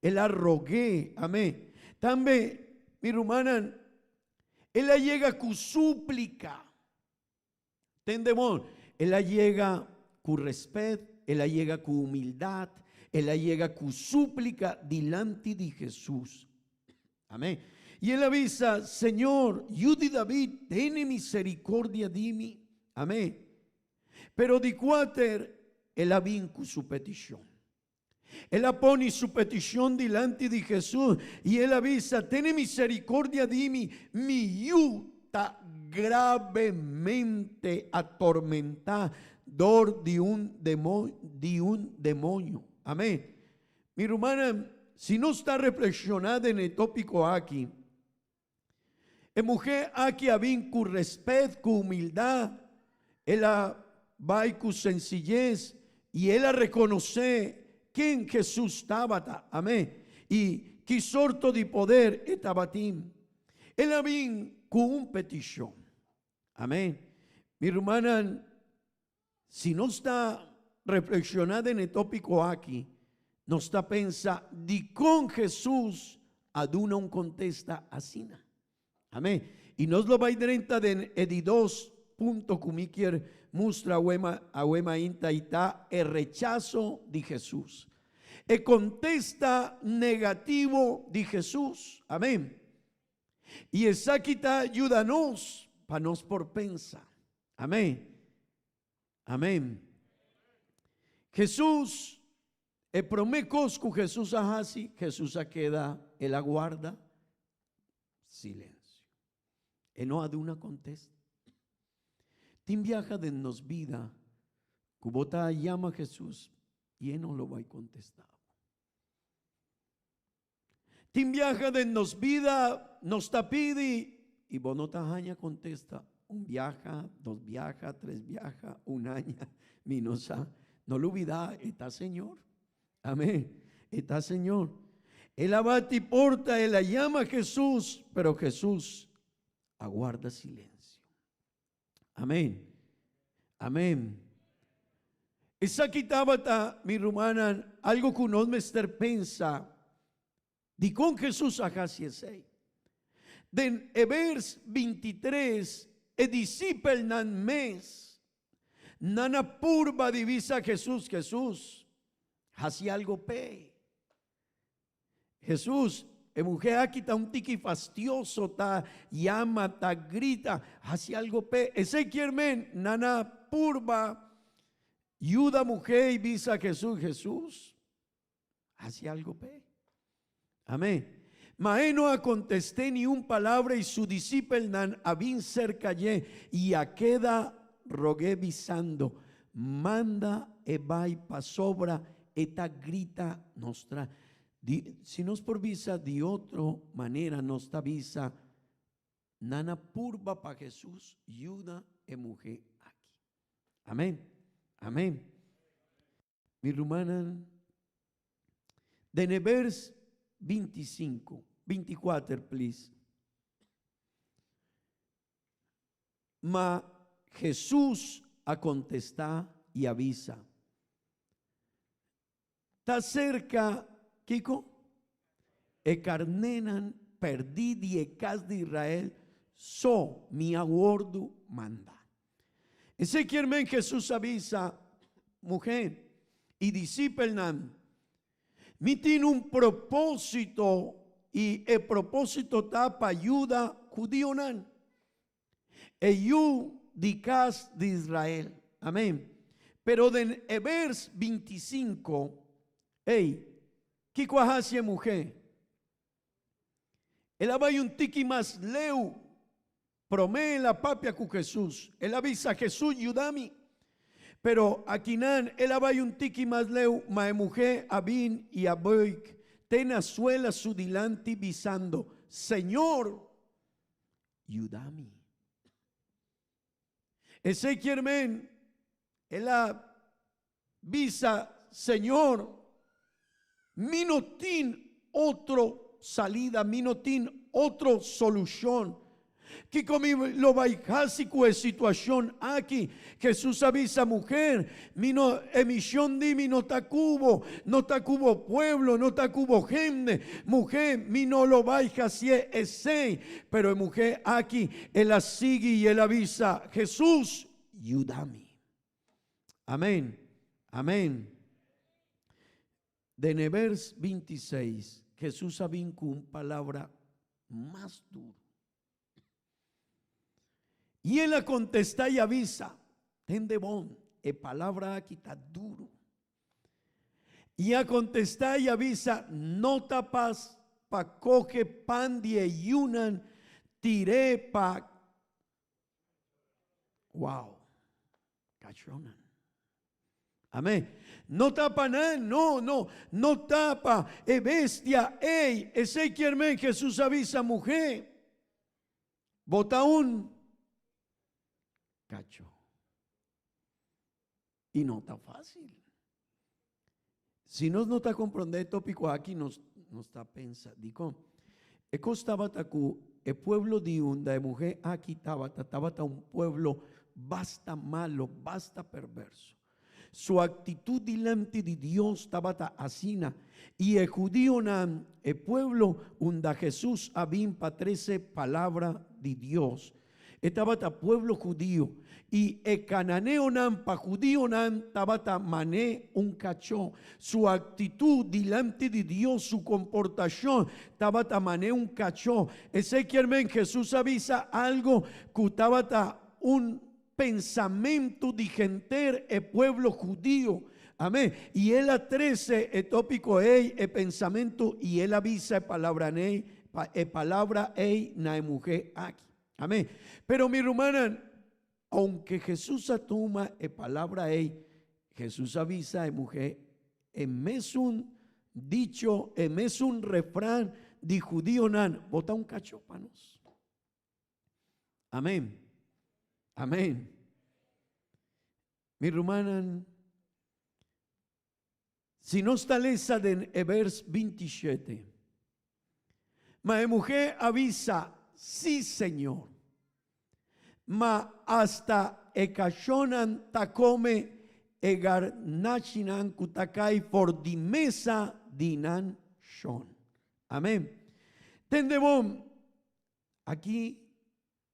El a rog'é. Amén. Tambe, mi rumannan, el a yega ku súplika. Tende bon, el a yega ku rèspèt, el a yega ku humildat, el a yega ku súplika dilanti di Hesus. Amén. I el a bisa, Señor, Yu di David, tene miserikordia di mi. Amén. Pero di kuater, el a bin ku su petishon. El a pone su petishon dilanti di Hesus i el a bisa, Tene miserikordia di mi, mi yu ta gravemente atormentá dor di un di un demoño. Amén. Mi rumannan, si nos ta reflekshoná den e tópiko aki, E muhé aki a bin ku rèspèt, ku humildat, el a bai ku sensiyes i el a rekonosé ken Hesus tabata, amén, i ki sorto di poder e tabatin. El a bin ku un petishon, amén. Mi rumannan, si nos ta reflekshoná den e tópiko aki, nos ta pensa dikon Hesus a duna un kontesta asina. Amén. I nos lo bai drenta den e di dos punto ku mi kier mustra awe mainta i ta e rechaso di Hesus. E kontesta negativo di Hesus. Amén. I esaki ta yuda nos pa nos por pensa. Amén. Amén. Jesús, e promé kos ku Jesús a hasi, Jesús a keda, el a guarda silensio. E no a duna kontesta. Tin biaha den nos bida ku bo ta yama Jesús i e no lo bai kontestá bo. Tin biaha den nos bida nos ta pidi y bo no ta haña contesta. Un biaha, dos biaha, tres biaha, un aña, mi no sa. No lubida, e ta Señor. Amén. E ta Señor. El a bati porta, el a yama Jesús, pero Jesús a guarda silencio. Amén. Amén. Esaki tabata, mi rumannan, algo ku nos mester pensa. Dikon Hesus a hasi esei? Den e bers 23, e disipelnan mes nan a purba di bisa Hesus, Hesus, hasi algo p'e. Hesus, e muhé aki ta un tiki fastioso, ta yama, ta grita, hasi algo p'e. Esei kier men nan a purba Yuda muhé i bisa Hesus, Hesus, hasi algo p'e. Amén. Ma e no a kontest'é ni un palabra i su disipelnan a bin serka dje i a keda rog'é bisando, Manda e bai pasobra e ta grita nos tras. Di, si nos por bisa di otro manera, nos ta bisa, Nan a purba pa Hesus yuda e muhé aki. Amén. Amén. Mi rumannan, den e vers 25, 24, please. Ma Hesus a kontestá i a bisa, Ta serka kiko? E karnénan pèrdí di e kas di Israel so mi a wòrdu mandá. Esei kier men Hesus a bisa, Muhé i disipelnan, mi tin un propósito i e propósito ta pa yuda hudionan. E yu di kas di Israel. Amen. Pero den e vers 25, ey, kiko a hasi e muhé? El a bai un tiki mas leu. Promé el a papia ku Hesus. El a bisa, Hesus, yuda mi. Pero akinan el a bai un tiki mas leu, ma e muhé a bin i a buig te na suela su dilanti, bisando, Señor, yuda mi. Esei kier men, el a bisa, Señor, mi no tin otro salida, mi no tin otro solucion. Kiko mi lo bai hasi ku e situashon aki? Hesus a bisa, Muher, mi no, e mishon di mi no ta ku bo, no ta ku bo pueblo, no ta ku bo hende. Muhé, mi no lo bai hasié esei. Pero e muhé aki, el a sigui i el a bisa, Hesus, yuda mi. Amén. Amén. Den e vers 26, Hesus a bin ku un palabra mas duru. I el a kontestá i a bisa, Tende bon, e palabra aki ta duru. I a kontestá i a bisa, No ta pas pa kohe pan di e yunan tir'é pa Wow! Kachónan. Amén. No tapa nan, no, no, no tapa e bestia ei. Esei kier men Jesús a bisa muhé, bo ta un kachó. I no ta fácil. Si nos no ta comprende e tópico aki, nos, nos ta pensa, dikon? E kos tabata ku e pueblo di unda e muhé aki tabata, tabata un pueblo basta malo, basta perverso. Su aktitut dilanti di Dios tabata asina, i e hudionan, e pueblo unda Hesus a bin pa trese palabra di Dios, E tabata pueblo hudio, i e kananeonan pa hudionan tabata man'é un kachó. Su aktitut dilanti di Dios, su komportashon tabata man'é un kachó. Esei kier men Hesus a bisa algu ku tabata un pensamentu di henter e pueblo hudio. Amén. I el a trese e tópiko ei, e pensamentu, i el a bisa e palabranan ei, pa e palabra ei na e muhé aki. Amén. Pero mi rumannan, ounke Hesus a tuma e palabra ei, Hesus a bisa e muhé e mesun dicho, e mesun refran di hudionan, Bo ta un kachó pa nos. Amén. Amén. Mi rumannan, si nos ta lesa den e vers 27, ma e muhé a bisa, Sí, Señor, ma asta e kachónan ta kome e garnachinan ku ta kai for di mesa di nan shon. Amén. Tende bon, aki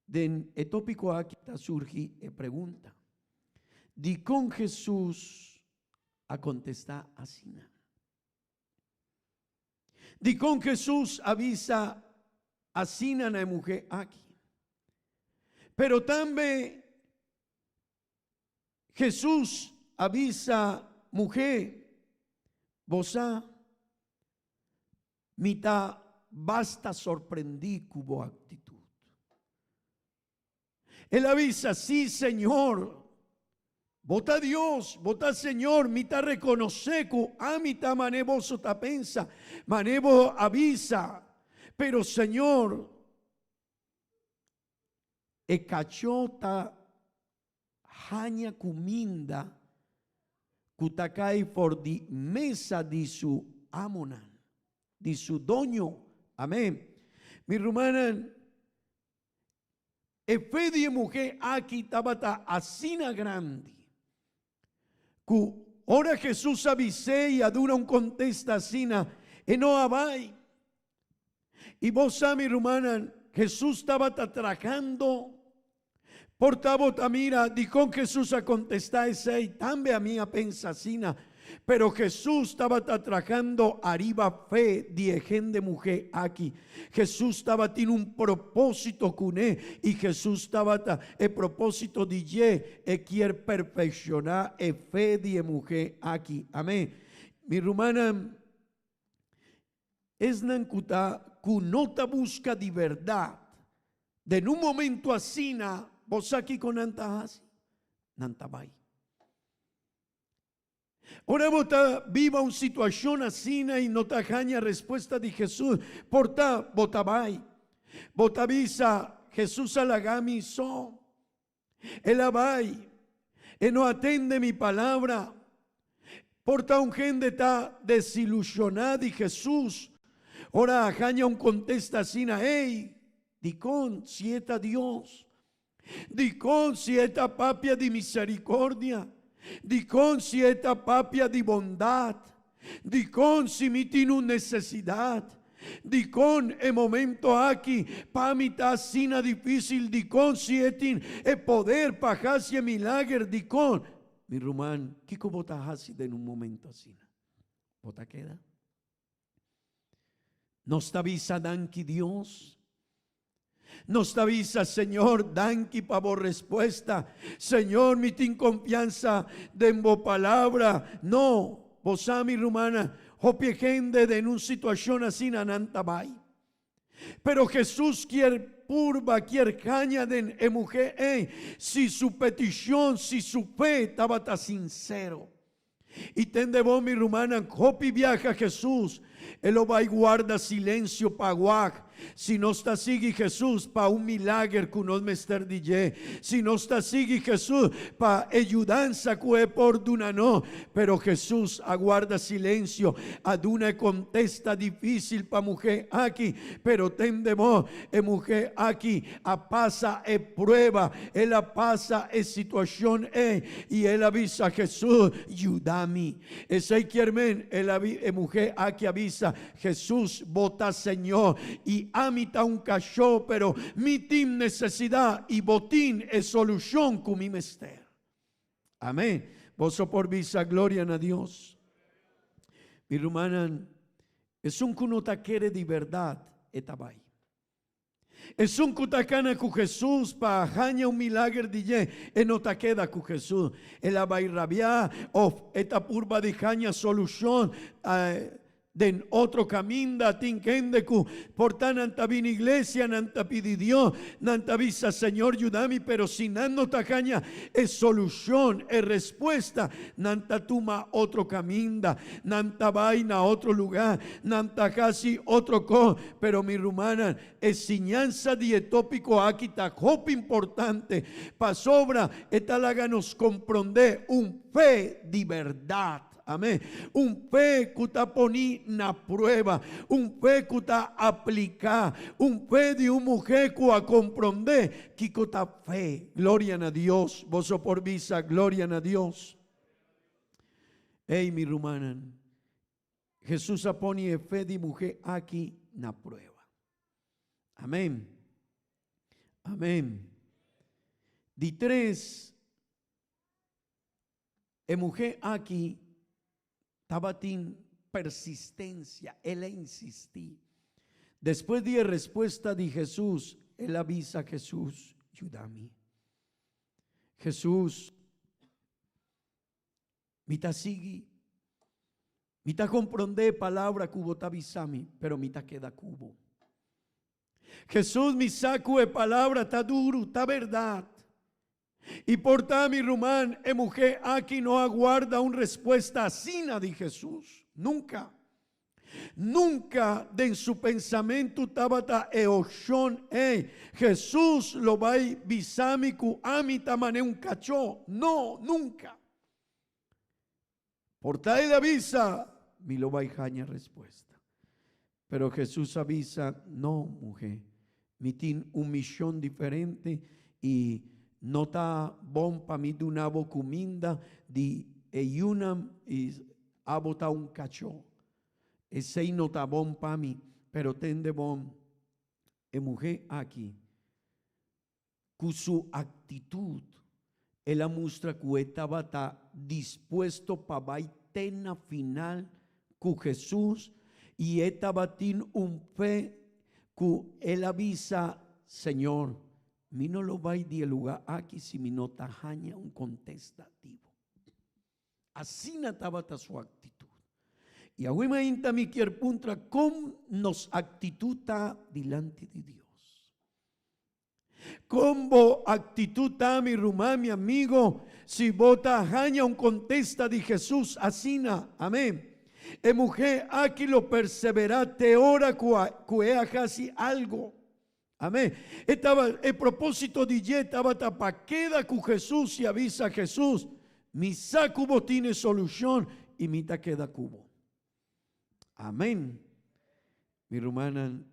Den e tópiko aki ta surgi e pregunta, Dikon Hesus a kontestá asina? Dikon Hesus a bisa asina na e muhé aki? Pero tambe Hesus a bisa, Muhé, bo sa, mi ta basta sorprendí ku bo aktitut. El a bisa, Sí, Señor, bo ta Dios, bo ta Señor, mi ta rekonosé ku ami ta manera boso ta pensa, manera bo a bisa, pero Señor, e kachó ta haña kuminda ku ta kai for di mesa di su amonan, di su doño. Amén. Mi rumannan, e fe di e muhé aki tabata asina grandi ku ora Hesus a bis'é i a duna un kontesta asina, e no a bai. I bo sa, mi rumannan, Hesus tabata trahando. Por ta bo ta mira dikon Hesus a kontestá esei? Tambe ami a pensa asina. Pero Hesus tabata trahando ariba fe di e hende muhé aki. Hesus tabatin un propósito kuné i Hesus tabata e propósito di dje e kier perfekshoná e fe di e muhé aki. Amén. Mi rumannan, Esnan ku ta ku no ta buska di bèrdat, den un momentu asina, bo sa kiko nan ta hasi? Nan ta bai. Ora bo ta biba un situashon asina i no ta haña respuesta di Hesus, por ta bo ta bai. Bo ta bisa, Hesus a laga mi so. El a bai, e no a tende mi palabra. Por ta un hende ta desilushoná di Hesus ora a haña un kontesta asina, Ey, dikon si e ta Dios? Dikon si e ta papia di miserikordia? Dikon si e ta papia di bondat? Dikon si mi tin un nesesidat? Dikon e momento aki pa mi ta asina difísil? Dikon si e tin e poder pa hasi e milager? Dikon? Mi ruman, kiko bo ta hasi den un momento asina? Bo ta keda? Nos ta bisa danki Dios. Nos ta bisa, Señor, danki pa bo respuesta. Señor, mi tin confiansa den bo palabra. No, bo sa mi rumana, hopi hende den un situacion asina nan ta bai. Pero Jesús kier purba, kier haña den e muhé ei si su peticion, si su fe tabata sincero. I tende bo, mi rumannan, hopi biaha Hesus e lo bai guarda silencio pa wak si nos ta sigui Hesus pa un milager cu nos mester di dje, si nos ta sigui Hesus pa e yudansa cu e por duna nos. Pero Hesus a guarda silencio, a duna e contesta dificil pa muhe aki, pero tende bo, e muhe aki a pasa e prueba, el a pasa e situacion ei i el a bisa Jesús, Yuda mi. Esei kier men, el a e muhé aki a bisa, Jesús, bo ta Señor i ami ta un kashó, pero mi tin necesidad i bo tin e solucion cu mi mester. Amén. Boso por bisa gloria na Dios. Mi rumannan, esun cu no ta kere di berdad, e ta bai. Esun ku ta kana ku Hesus pa haña un milager di dje, e no ta keda ku Hesus. El a bai rabiá òf e ta purba di haña solushon den otro kaminda. Tin hende ku por ta nan ta bini iglesia, nan ta pidi Dios, nan ta bisa, Señor yuda mi, pero si nan no ta haña e solushon, e respuesta, nan ta tuma otro kaminda, nan ta bai na otro lugá, nan ta hasi otro kos. Pero mi rumannan, e siñansa di e tópiko aki ta hopi importante, pasobra e ta laga nos komprondé un fe di bèrdat. Amén. Un fe ku ta poní na prueba, un fe ku ta apliká, un fe di un muhé ku a komprondé kiko ta fe. Gloria na Dios! Boso por bisa, Gloria na Dios! Ey, mi rumannan, Hesus a pone e fe di muhé aki na prueba. Amén. Amén. Di tres, e muhé aki tabatin persistencia, el a insistí. Despues di e respuesta di Hesus, el a bisa Hesus, Yuda mi. Hesus. Mi ta sigui. Mi ta komprondé e palabra ku bo ta bisa mi, pero mi ta keda ku bo. Hesus, mi sa ku e palabra ta duru, ta bèrdat. I por ta, mi ruman, e muhé aki no a guarda un respuesta asina di Hesus. Nunka. Nunka den su pensamentu tabata e opshon ei, Hesus lo bai bisa mi ku ami ta man'é un kachó. No, nunka. Por ta el a bisa, Mi lo bai haña respuesta. Pero Hesus a bisa, No, muhé, mi tin un mishon diferente i no ta bon pa mi duna bo kuminda di e yunan i abo ta un kachó. Esei no ta bon pa mi, pero tende bon, e muhé aki Ku su aktitut, el a mustra ku e tabata dispuesto pa bai te na final ku Hesus i e tabatin un fe ku el a bisa, Señor, mi no lo bai di e lugá aki si mi no ta haña un kontesta di bo. Asina tabata su aktitut. I awe mainta mi kier puntra kon nos aktitut ta dilanti di Dios. Kon bo aktitut ta, mi ruman, mi amigo, si bo ta haña un kontesta di Hesus asina? Amén. E muhé aki lo perseverá te ora ku ku e a hasi algo. Amén. E taba, e propósito di dje tabata pa keda ku Hesus i a bisa Hesus, Mi sa ku bo tin e solushon i mi ta keda ku bo. Amén. Mi rumannan,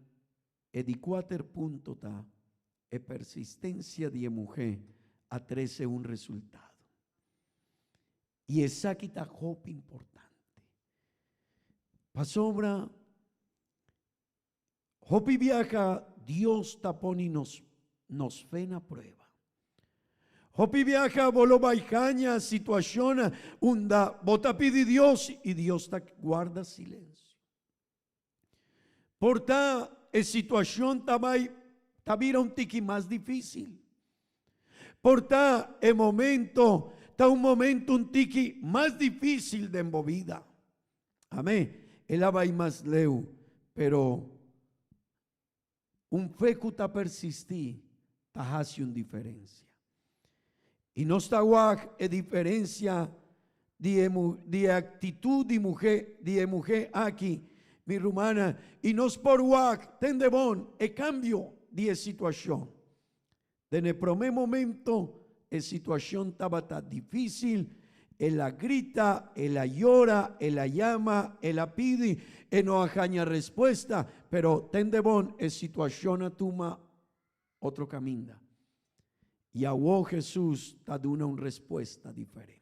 E di kuater punto ta, e persistencia di e muhé a trece un resultado. I esaki ta hopi importante. Pasobra hopi biaha Dios ta pone nos nos fe na prueba. Hopi biaha bo lo bai haña situacionnan unda bo ta pidi Dios i Dios ta guarda silencio. Por ta e situacion ta bai ta bira un tiki mas dificil. Por ta e momento ta un momento un tiki mas dificil den bo bida. Amen. El a bai mas leu, pero un fe cu ta persisti ta haci un diferencia. Y nos ta wak e diferencia di e di e actitud di muhe di e muhe aki, mi rumannan, y nos por wak, tende bon, e cambio di e situacion. Den e promé momento e situashon tabata difísil, el a grita, el a yora, el a yama, el a pidi, e no a haña respuesta, pero tende bon e situashon a tuma otro kaminda. I awor Hesus ta duna un respuesta diferente.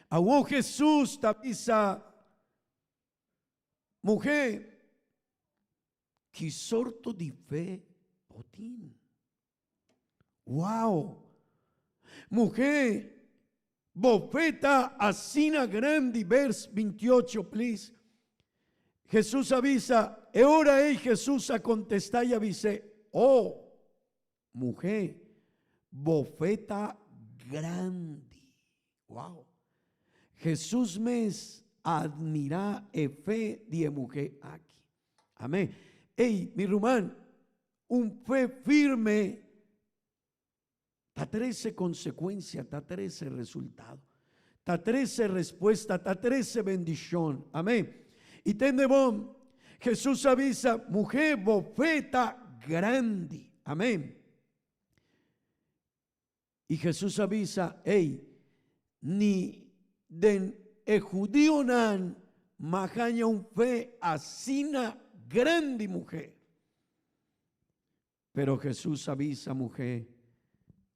Awor Hesus ta bisa, Muhé, Ki sorto di fe bo tin? Wow! Muhé, bo fe ta asina grandi, vers 28, please. Jesús a bisa, e ora ei Jesús a kontestá i a bis'é, O, muhé, bo fe ta grandi. Wow! Jesús mes a admirá e fe di e muhé aki. Amén. Ey, mi ruman, un fe firme ta trece consecuencia, ta trece resultado, ta trece respuesta, ta trece bendicion. Amén. Y tende bon, Jesús a bisa, muhé, bo fe ta grandi. Amén. I Hesus a bisa, Ey, ni den e hudionan m'a haña un fe asina grandi, muhé. Pero Hesus a bisa, Muhé,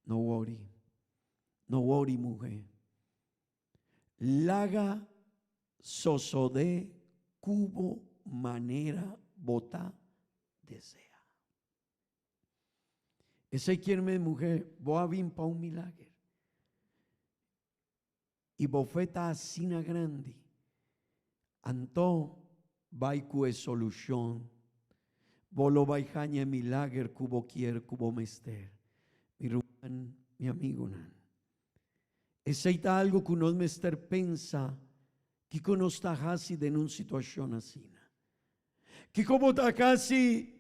no wori, no wori, muhé. Laga sosodé ku bo manera bo ta desea. Esei kier men muhé, bo a bin pa un milager. I bo fe ta asina grandi. Anto bai ku e solushon. Bo lo bai haña e milager ku bo kier, ku bo mester. Mi ruman, mi amigunan. Esei ta algu ku nos mester pensa, kiko nos ta hasi den un situashon asina? Kiko bo ta hasi?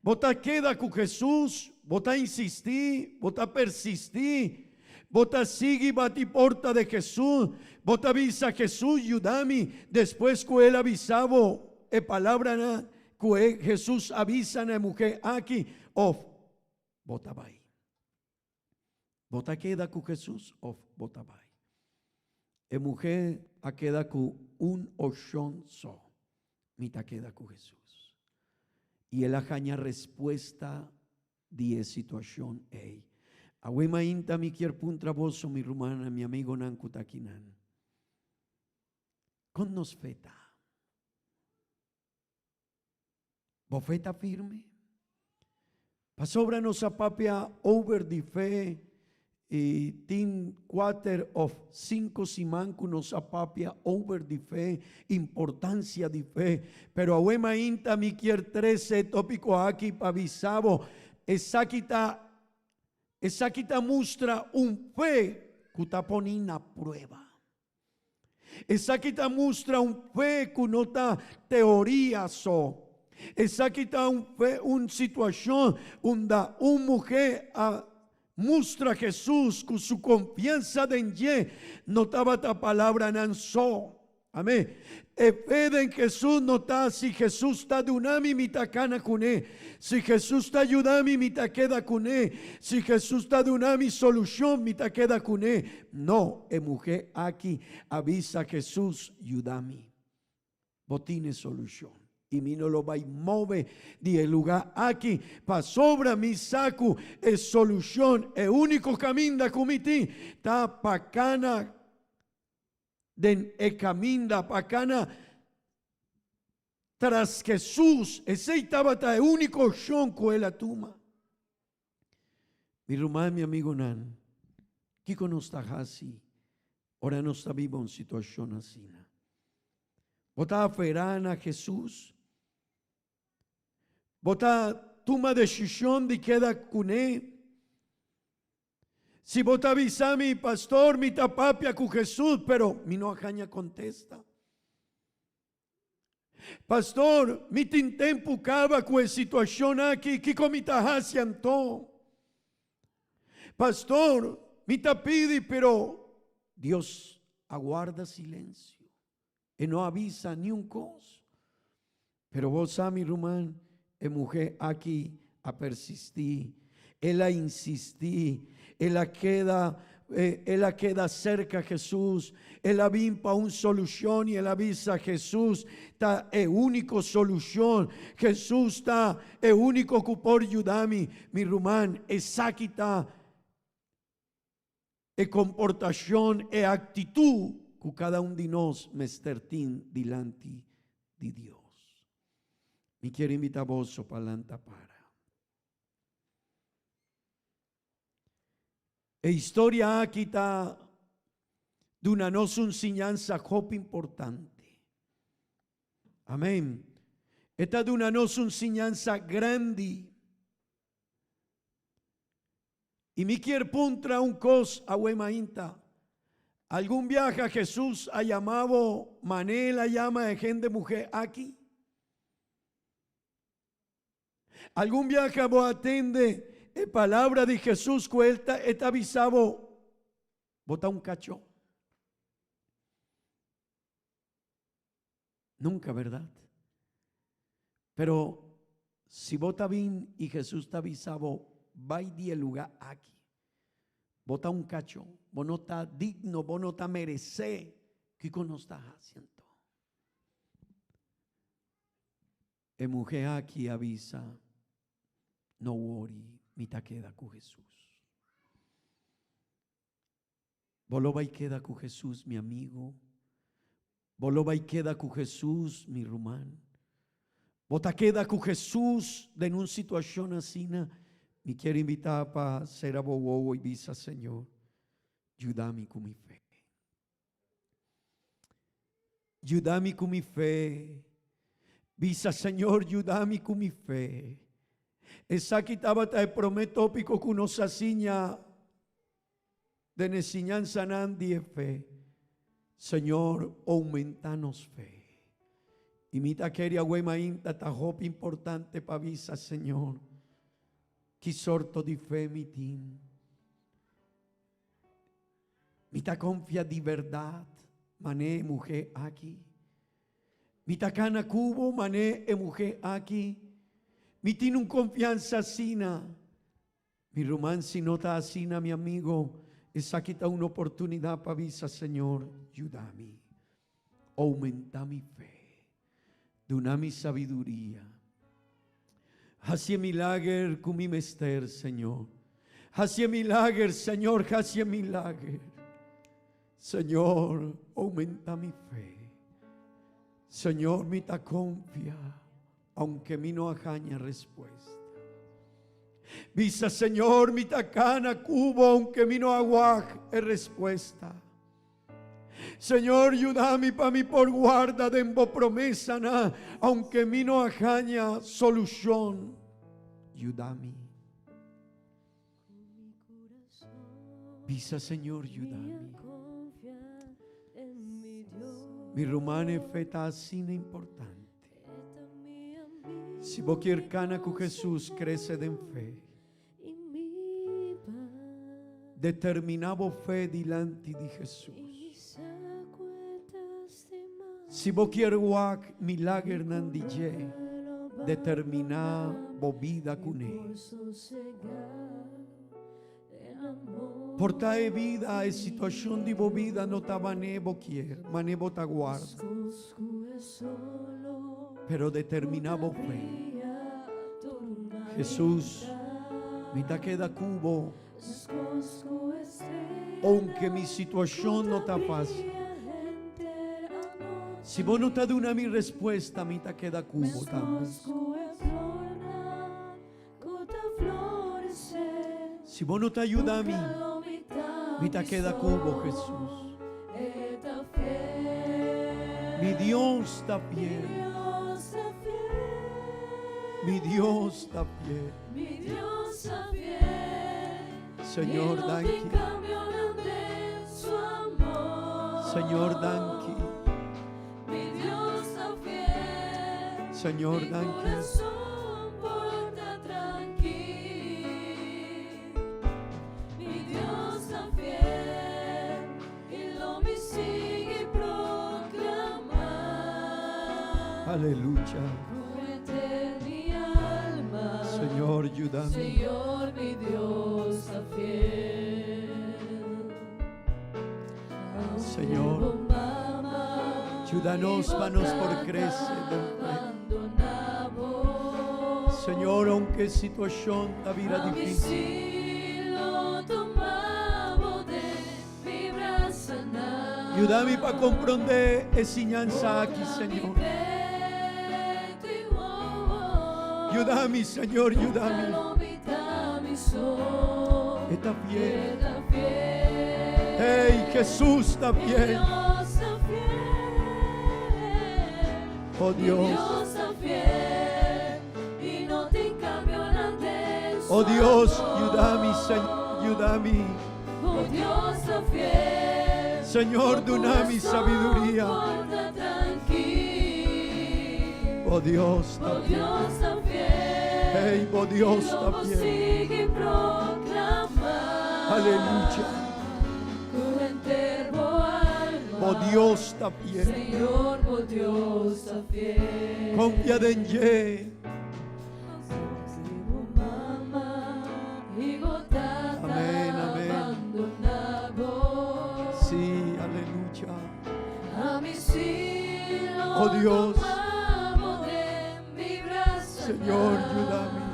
Bo ta keda ku Hesus? Bo ta insistí? Bo ta persistí? Bo ta sigui bati porta di Hesus? Bo ta bisa, Hesus, yuda mi, despues ku el a bisa bo e palabranan ku e Hesus a bisa na e muhé aki? Òf bo ta bai? Bo ta keda ku Hesus òf bo ta bai? E muhé a keda ku un opshon so, Mi ta keda ku Hesus. I el a haña respuesta di e situashon ei. Awe mainta mi kier puntra boso, mi rumannan, mi amigonan ku ta akinan, Kon nos fe ta? Bo fe ta firme? Pasobra nos a papia over di fe i tin kuater of sinku siman ku nos a papia over di fe, importansia di fe. Pero awe mainta mi kier trese e topiko aki pa bisa bo, esaki ta esaki ta mustra un fe ku ta poni na prueba. Esaki ta mustra un fe ku no ta teoria so. Esaki ta un fe, un situashon unda un muhé a mustra Hesus ku su konfiansa den dje no tabata palabranan so. Amén. E fe den Hesus no ta si Hesus ta duna mi, mi ta kana kuné. Si Hesus ta yuda mi, mi ta keda kuné. Si Hesus ta duna mi solushon, mi ta keda kuné. No, e muhé aki a bisa Hesus, Yuda mi. Bo tin e solushon. I mi no lo bai move di e lugá aki pasobra mi sa ku e solushon, e úniko kaminda ku mi tin, ta pa kana den e kaminda pa kana tras Hesus. Esei tabata e úniko opshon ku el a tuma. Mi ruman, mi amigunan, kiko nos ta hasi ora nos ta biba un situashon asina? Bo ta aferá na Hesus? Bo ta tuma desishon di keda kuné? Si bo ta bisa mi, Pastor, mi ta papia ku Hesus, pero mi no a haña kontesta. Pastor, mi tin tempu kaba ku e situashon aki, kiko mi ta hasi anto? Pastor, mi ta pidi, pero Dios a warda silensio. E no a bisa niun kos. Pero bo sa, mi ruman, e muhé aki a persistí, el a insistí, el a keda, el a keda serka Hesus, el a bin pa un solushon i el a bisa, Hesus ta e úniko solushon, Hesus ta e úniko ku por yuda mi. Mi ruman, esaki ta e komportashon, e aktitut ku kada un di nos mester tin dilanti di Dios. Mi kier invitá boso pa lanta para. E historia aki ta duna nos un siñansa hopi importante. Amén. E ta duna nos un siñansa grandi. I mi kier puntra un kos awe mainta. Algun biaha Hesus a yama bo mane el a yama e hende muhé aki? Algun biaha bo a tende e palabra di Hesus ku el ta e ta bisa bo, Bo ta un kachó? Nunca, berdad? Pero si bo ta bin y Jesús ta bisa bo, bai di e lugar aki. Bo ta un cacho, bo no ta digno, bo no ta merece. Kico nos ta haci anto? E muhe aki a bisa, No worry, mi ta keda cu Jesús. Bo lo bai keda ku Hesus, mi amigo. Bo lo bai keda ku Hesus, mi ruman. Bo ta keda ku Hesus den un situashon asina? Mi kier invitá pa sera bo wowo i bisa, Señor, yuda mi ku mi fe. Yuda mi ku mi fe. Bisa, Señor, yuda mi ku mi fe. Esaki tabata e promé tópiko ku nos a siña. Den e siñansanan di e fe, Señor, oumentá nos fe. I mi ta kere awe mainta ta hopi importante pa bisa, Señor, ki sorto di fe mi tin? Mi ta konfia di bèrdat man'é e muhé aki? Mi ta kana ku bo man'é e muhé aki? Mi tin un konfiansa asina? Mi ruman, si no ta asina, mi amigo, esaki ta un oportunidad pa bisa, Señor, yuda mi. Aumenta mi fe. Duna mi sabiduria. Haci e milager cu mi mester, Señor. Haci e milager, Señor, haci e milager. Señor, aumenta mi fe. Señor, mi ta confia. Aunke mi no a haña respuesta. Bisa, Señor, mi ta kana ku bo aunke mi no a wak e respuesta. Señor, yuda mi pa mi por guarda den bo promesanan aunke mi no a haña solushon. Yuda mi. Bisa, Señor, yuda mi. Mi ruman, e fe ta asina importante. Si bo kier kana ku Hesus, krese den fe. Determiná bo fe dilanti di Hesus. Si bo kier wak milagernan di dje, determiná bo bida kuné. Por ta e bida, e situashon di bo bida no ta mané bo kier, mané bo ta guarda. Pero determiná bo fe. Hesus, mi ta keda ku bo, ounke mi situashon no ta fásil. Si bo no ta duna mi respuesta, mi ta keda ku bo tambe. Si bo no ta yuda mi, mi ta keda ku bo, Hesus. Mi Dios ta fiel. Mi Dios ta fiel. Señor, danki. Señor, danki. Señor, danki. Aleluya. Señor, yúdame. Señor, mi Dios ta fiel. Señor, ayúdanos pa nos por crece den fe. Señor, aunque situación ta bira difícil, yudami pa comprende e siñansa aki, Señor. Yudami, Señor, yudami. E ta fiel. Hey, Jesús ta fiel. Oh Dios. Oh Dios, yudami, Señor, yudami. Señor, dunami sabiduria. Oh Dios ta fiel. Hey, oh Dios ta fiel. Aleluya. Oh Dios ta fiel. Confia den dje. Amén, amén. Sí, aleluya. Oh Dios. Señor, ayúdame.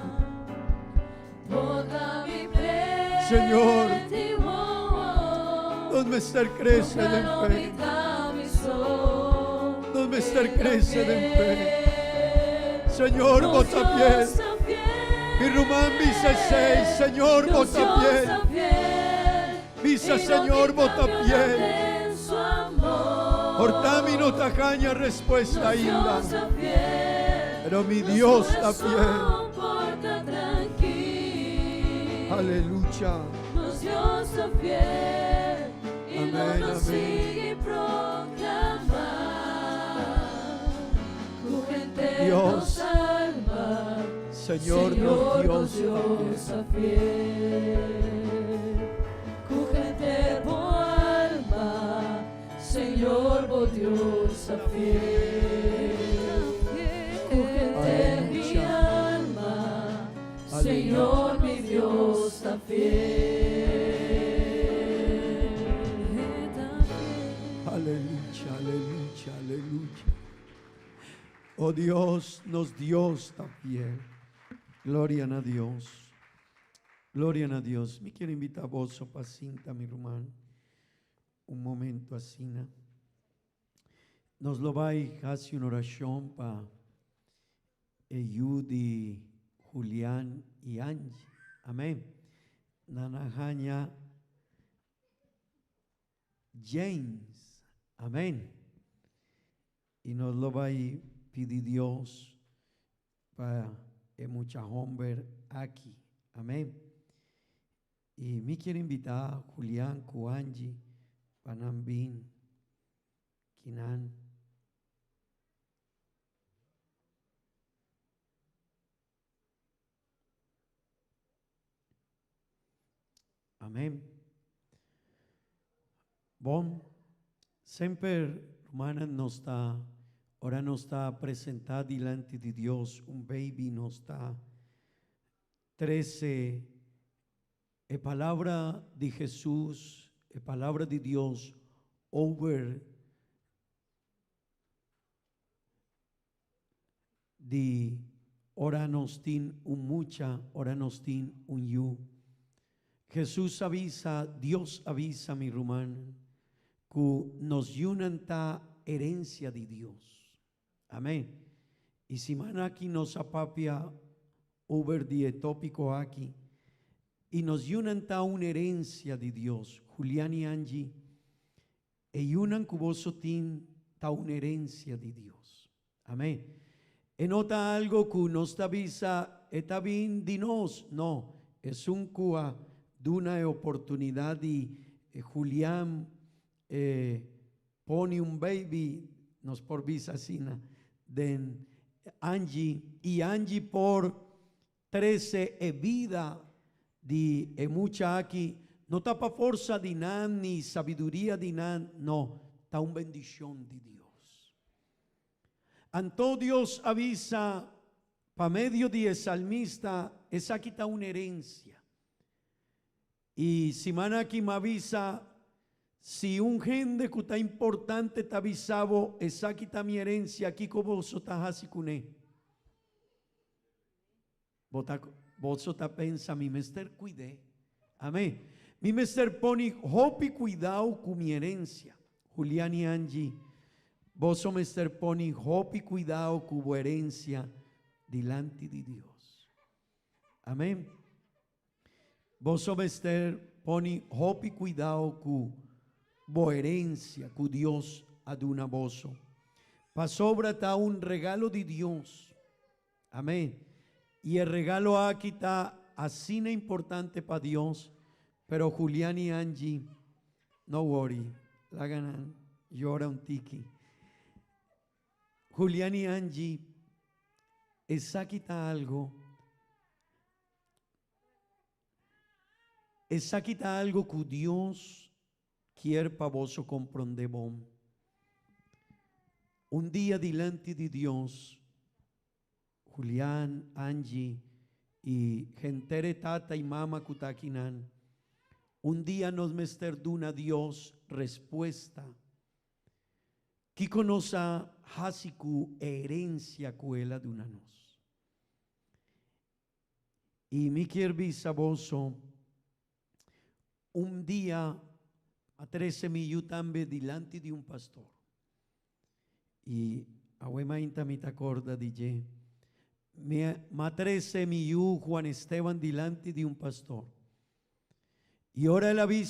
Señor, nos mester crece den fe. Nos mester crece den fe. Señor, bo ta fiel. Mi ruman bisa esey, Señor, bo ta fiel. Bisa, Señor, bo ta fiel. Por ta mi no ta haña respuesta ainda, pero mi Dios ta fiel. Aleluya. Lo Amén, nos amén. sigui proklamá ku henter Dios. nos alma, Señor, Señor nos nos Dios ta Dios ta fiel. Ku henter bo alma, Señor bo Dios ta fiel. Ku henter mi Aleluya. alma, Señor mi Dios ta fiel. Aleluya, aleluya, aleluya. Oh Dios, nos Dios ta fiel. Gloria na Dios. Gloria na Dios. Mi ke invitá bo pa sinta, mi ruman. Un momento asina. Nos lo bai hasi un orashon pa Judy, Julián i Angie. Amèn. Nan a haña James. Amèn. I nos lo bai pidi Dios pa e mucha hòmber aki. Amèn. I mi ke invitá Julián ku Angie pa nan bin akinan. Amèn. Bon, semper, ruman, nos ta, ora nos ta presentá dilanti di Dios, un baby nos ta trese e palabra di Jesus, e palabra di Dios over di ora nos tin un mucha, ora nos tin un yu. Jesus a bisa, Dios a bisa, mi ruman, ku nos yunan ta herensia di Dios. Amèn. I siman aki nos a papia over di e tópiko aki. I nos yunan ta un herensia di Dios. Julián i Angie, e yunan ku boso tin ta un herensia di Dios. Amèn. E no ta algu ku nos ta bisa, e ta bin di nos. No, esun ku a duna e oportunidat di Julián pone un baby, nos por bisa asina, den Angie, i Angie por trese e bida di e mucha aki, no ta pa forsa di nan ni sabiduria di nan, no, ta un bendishon di Dios. Anto Dios a bisa pa medio di e salmista, esaki ta un herensia. I siman aki m'a bisa, si un hende ku ta importante ta bisa bo, esaki ta mi herensia, kiko boso ta hasi kuné? Bo ta, boso ta pensa, mi mester kuid'é. Amèn. Mi mester pone hopi kuidou ku mi herensia. Julián i Angie, boso mester pone hopi kuidou ku bo herensia dilanti di Dios. Amèn. Boso mester pone hopi kuidou ku bo herensia ku Dios a duna boso. Pasobra ta un regalo di Dios. Amèn. I e regalo aki ta asina importante pa Dios, pero Julián i Angie, no worry, laga nan yora un tiki. Julián i Angie, esaki ta algu, esaki ta algu ku Dios ke pa boso komprondé bon. Un dia dilanti di Dios, Julián, Angie i henter tata i mama ku ta akinan, un dia nos mester duna Dios respuesta. Kiko nos a hasi ku herensia ku El a duna nos. I mi ke bisa boso, un dia a trese mi yu tambe dilanti di un pastor. I awe mainta mi ta kòrda di dje. M'a trese mi yu Juan Esteban dilanti di un pastor. I ora el a bisa.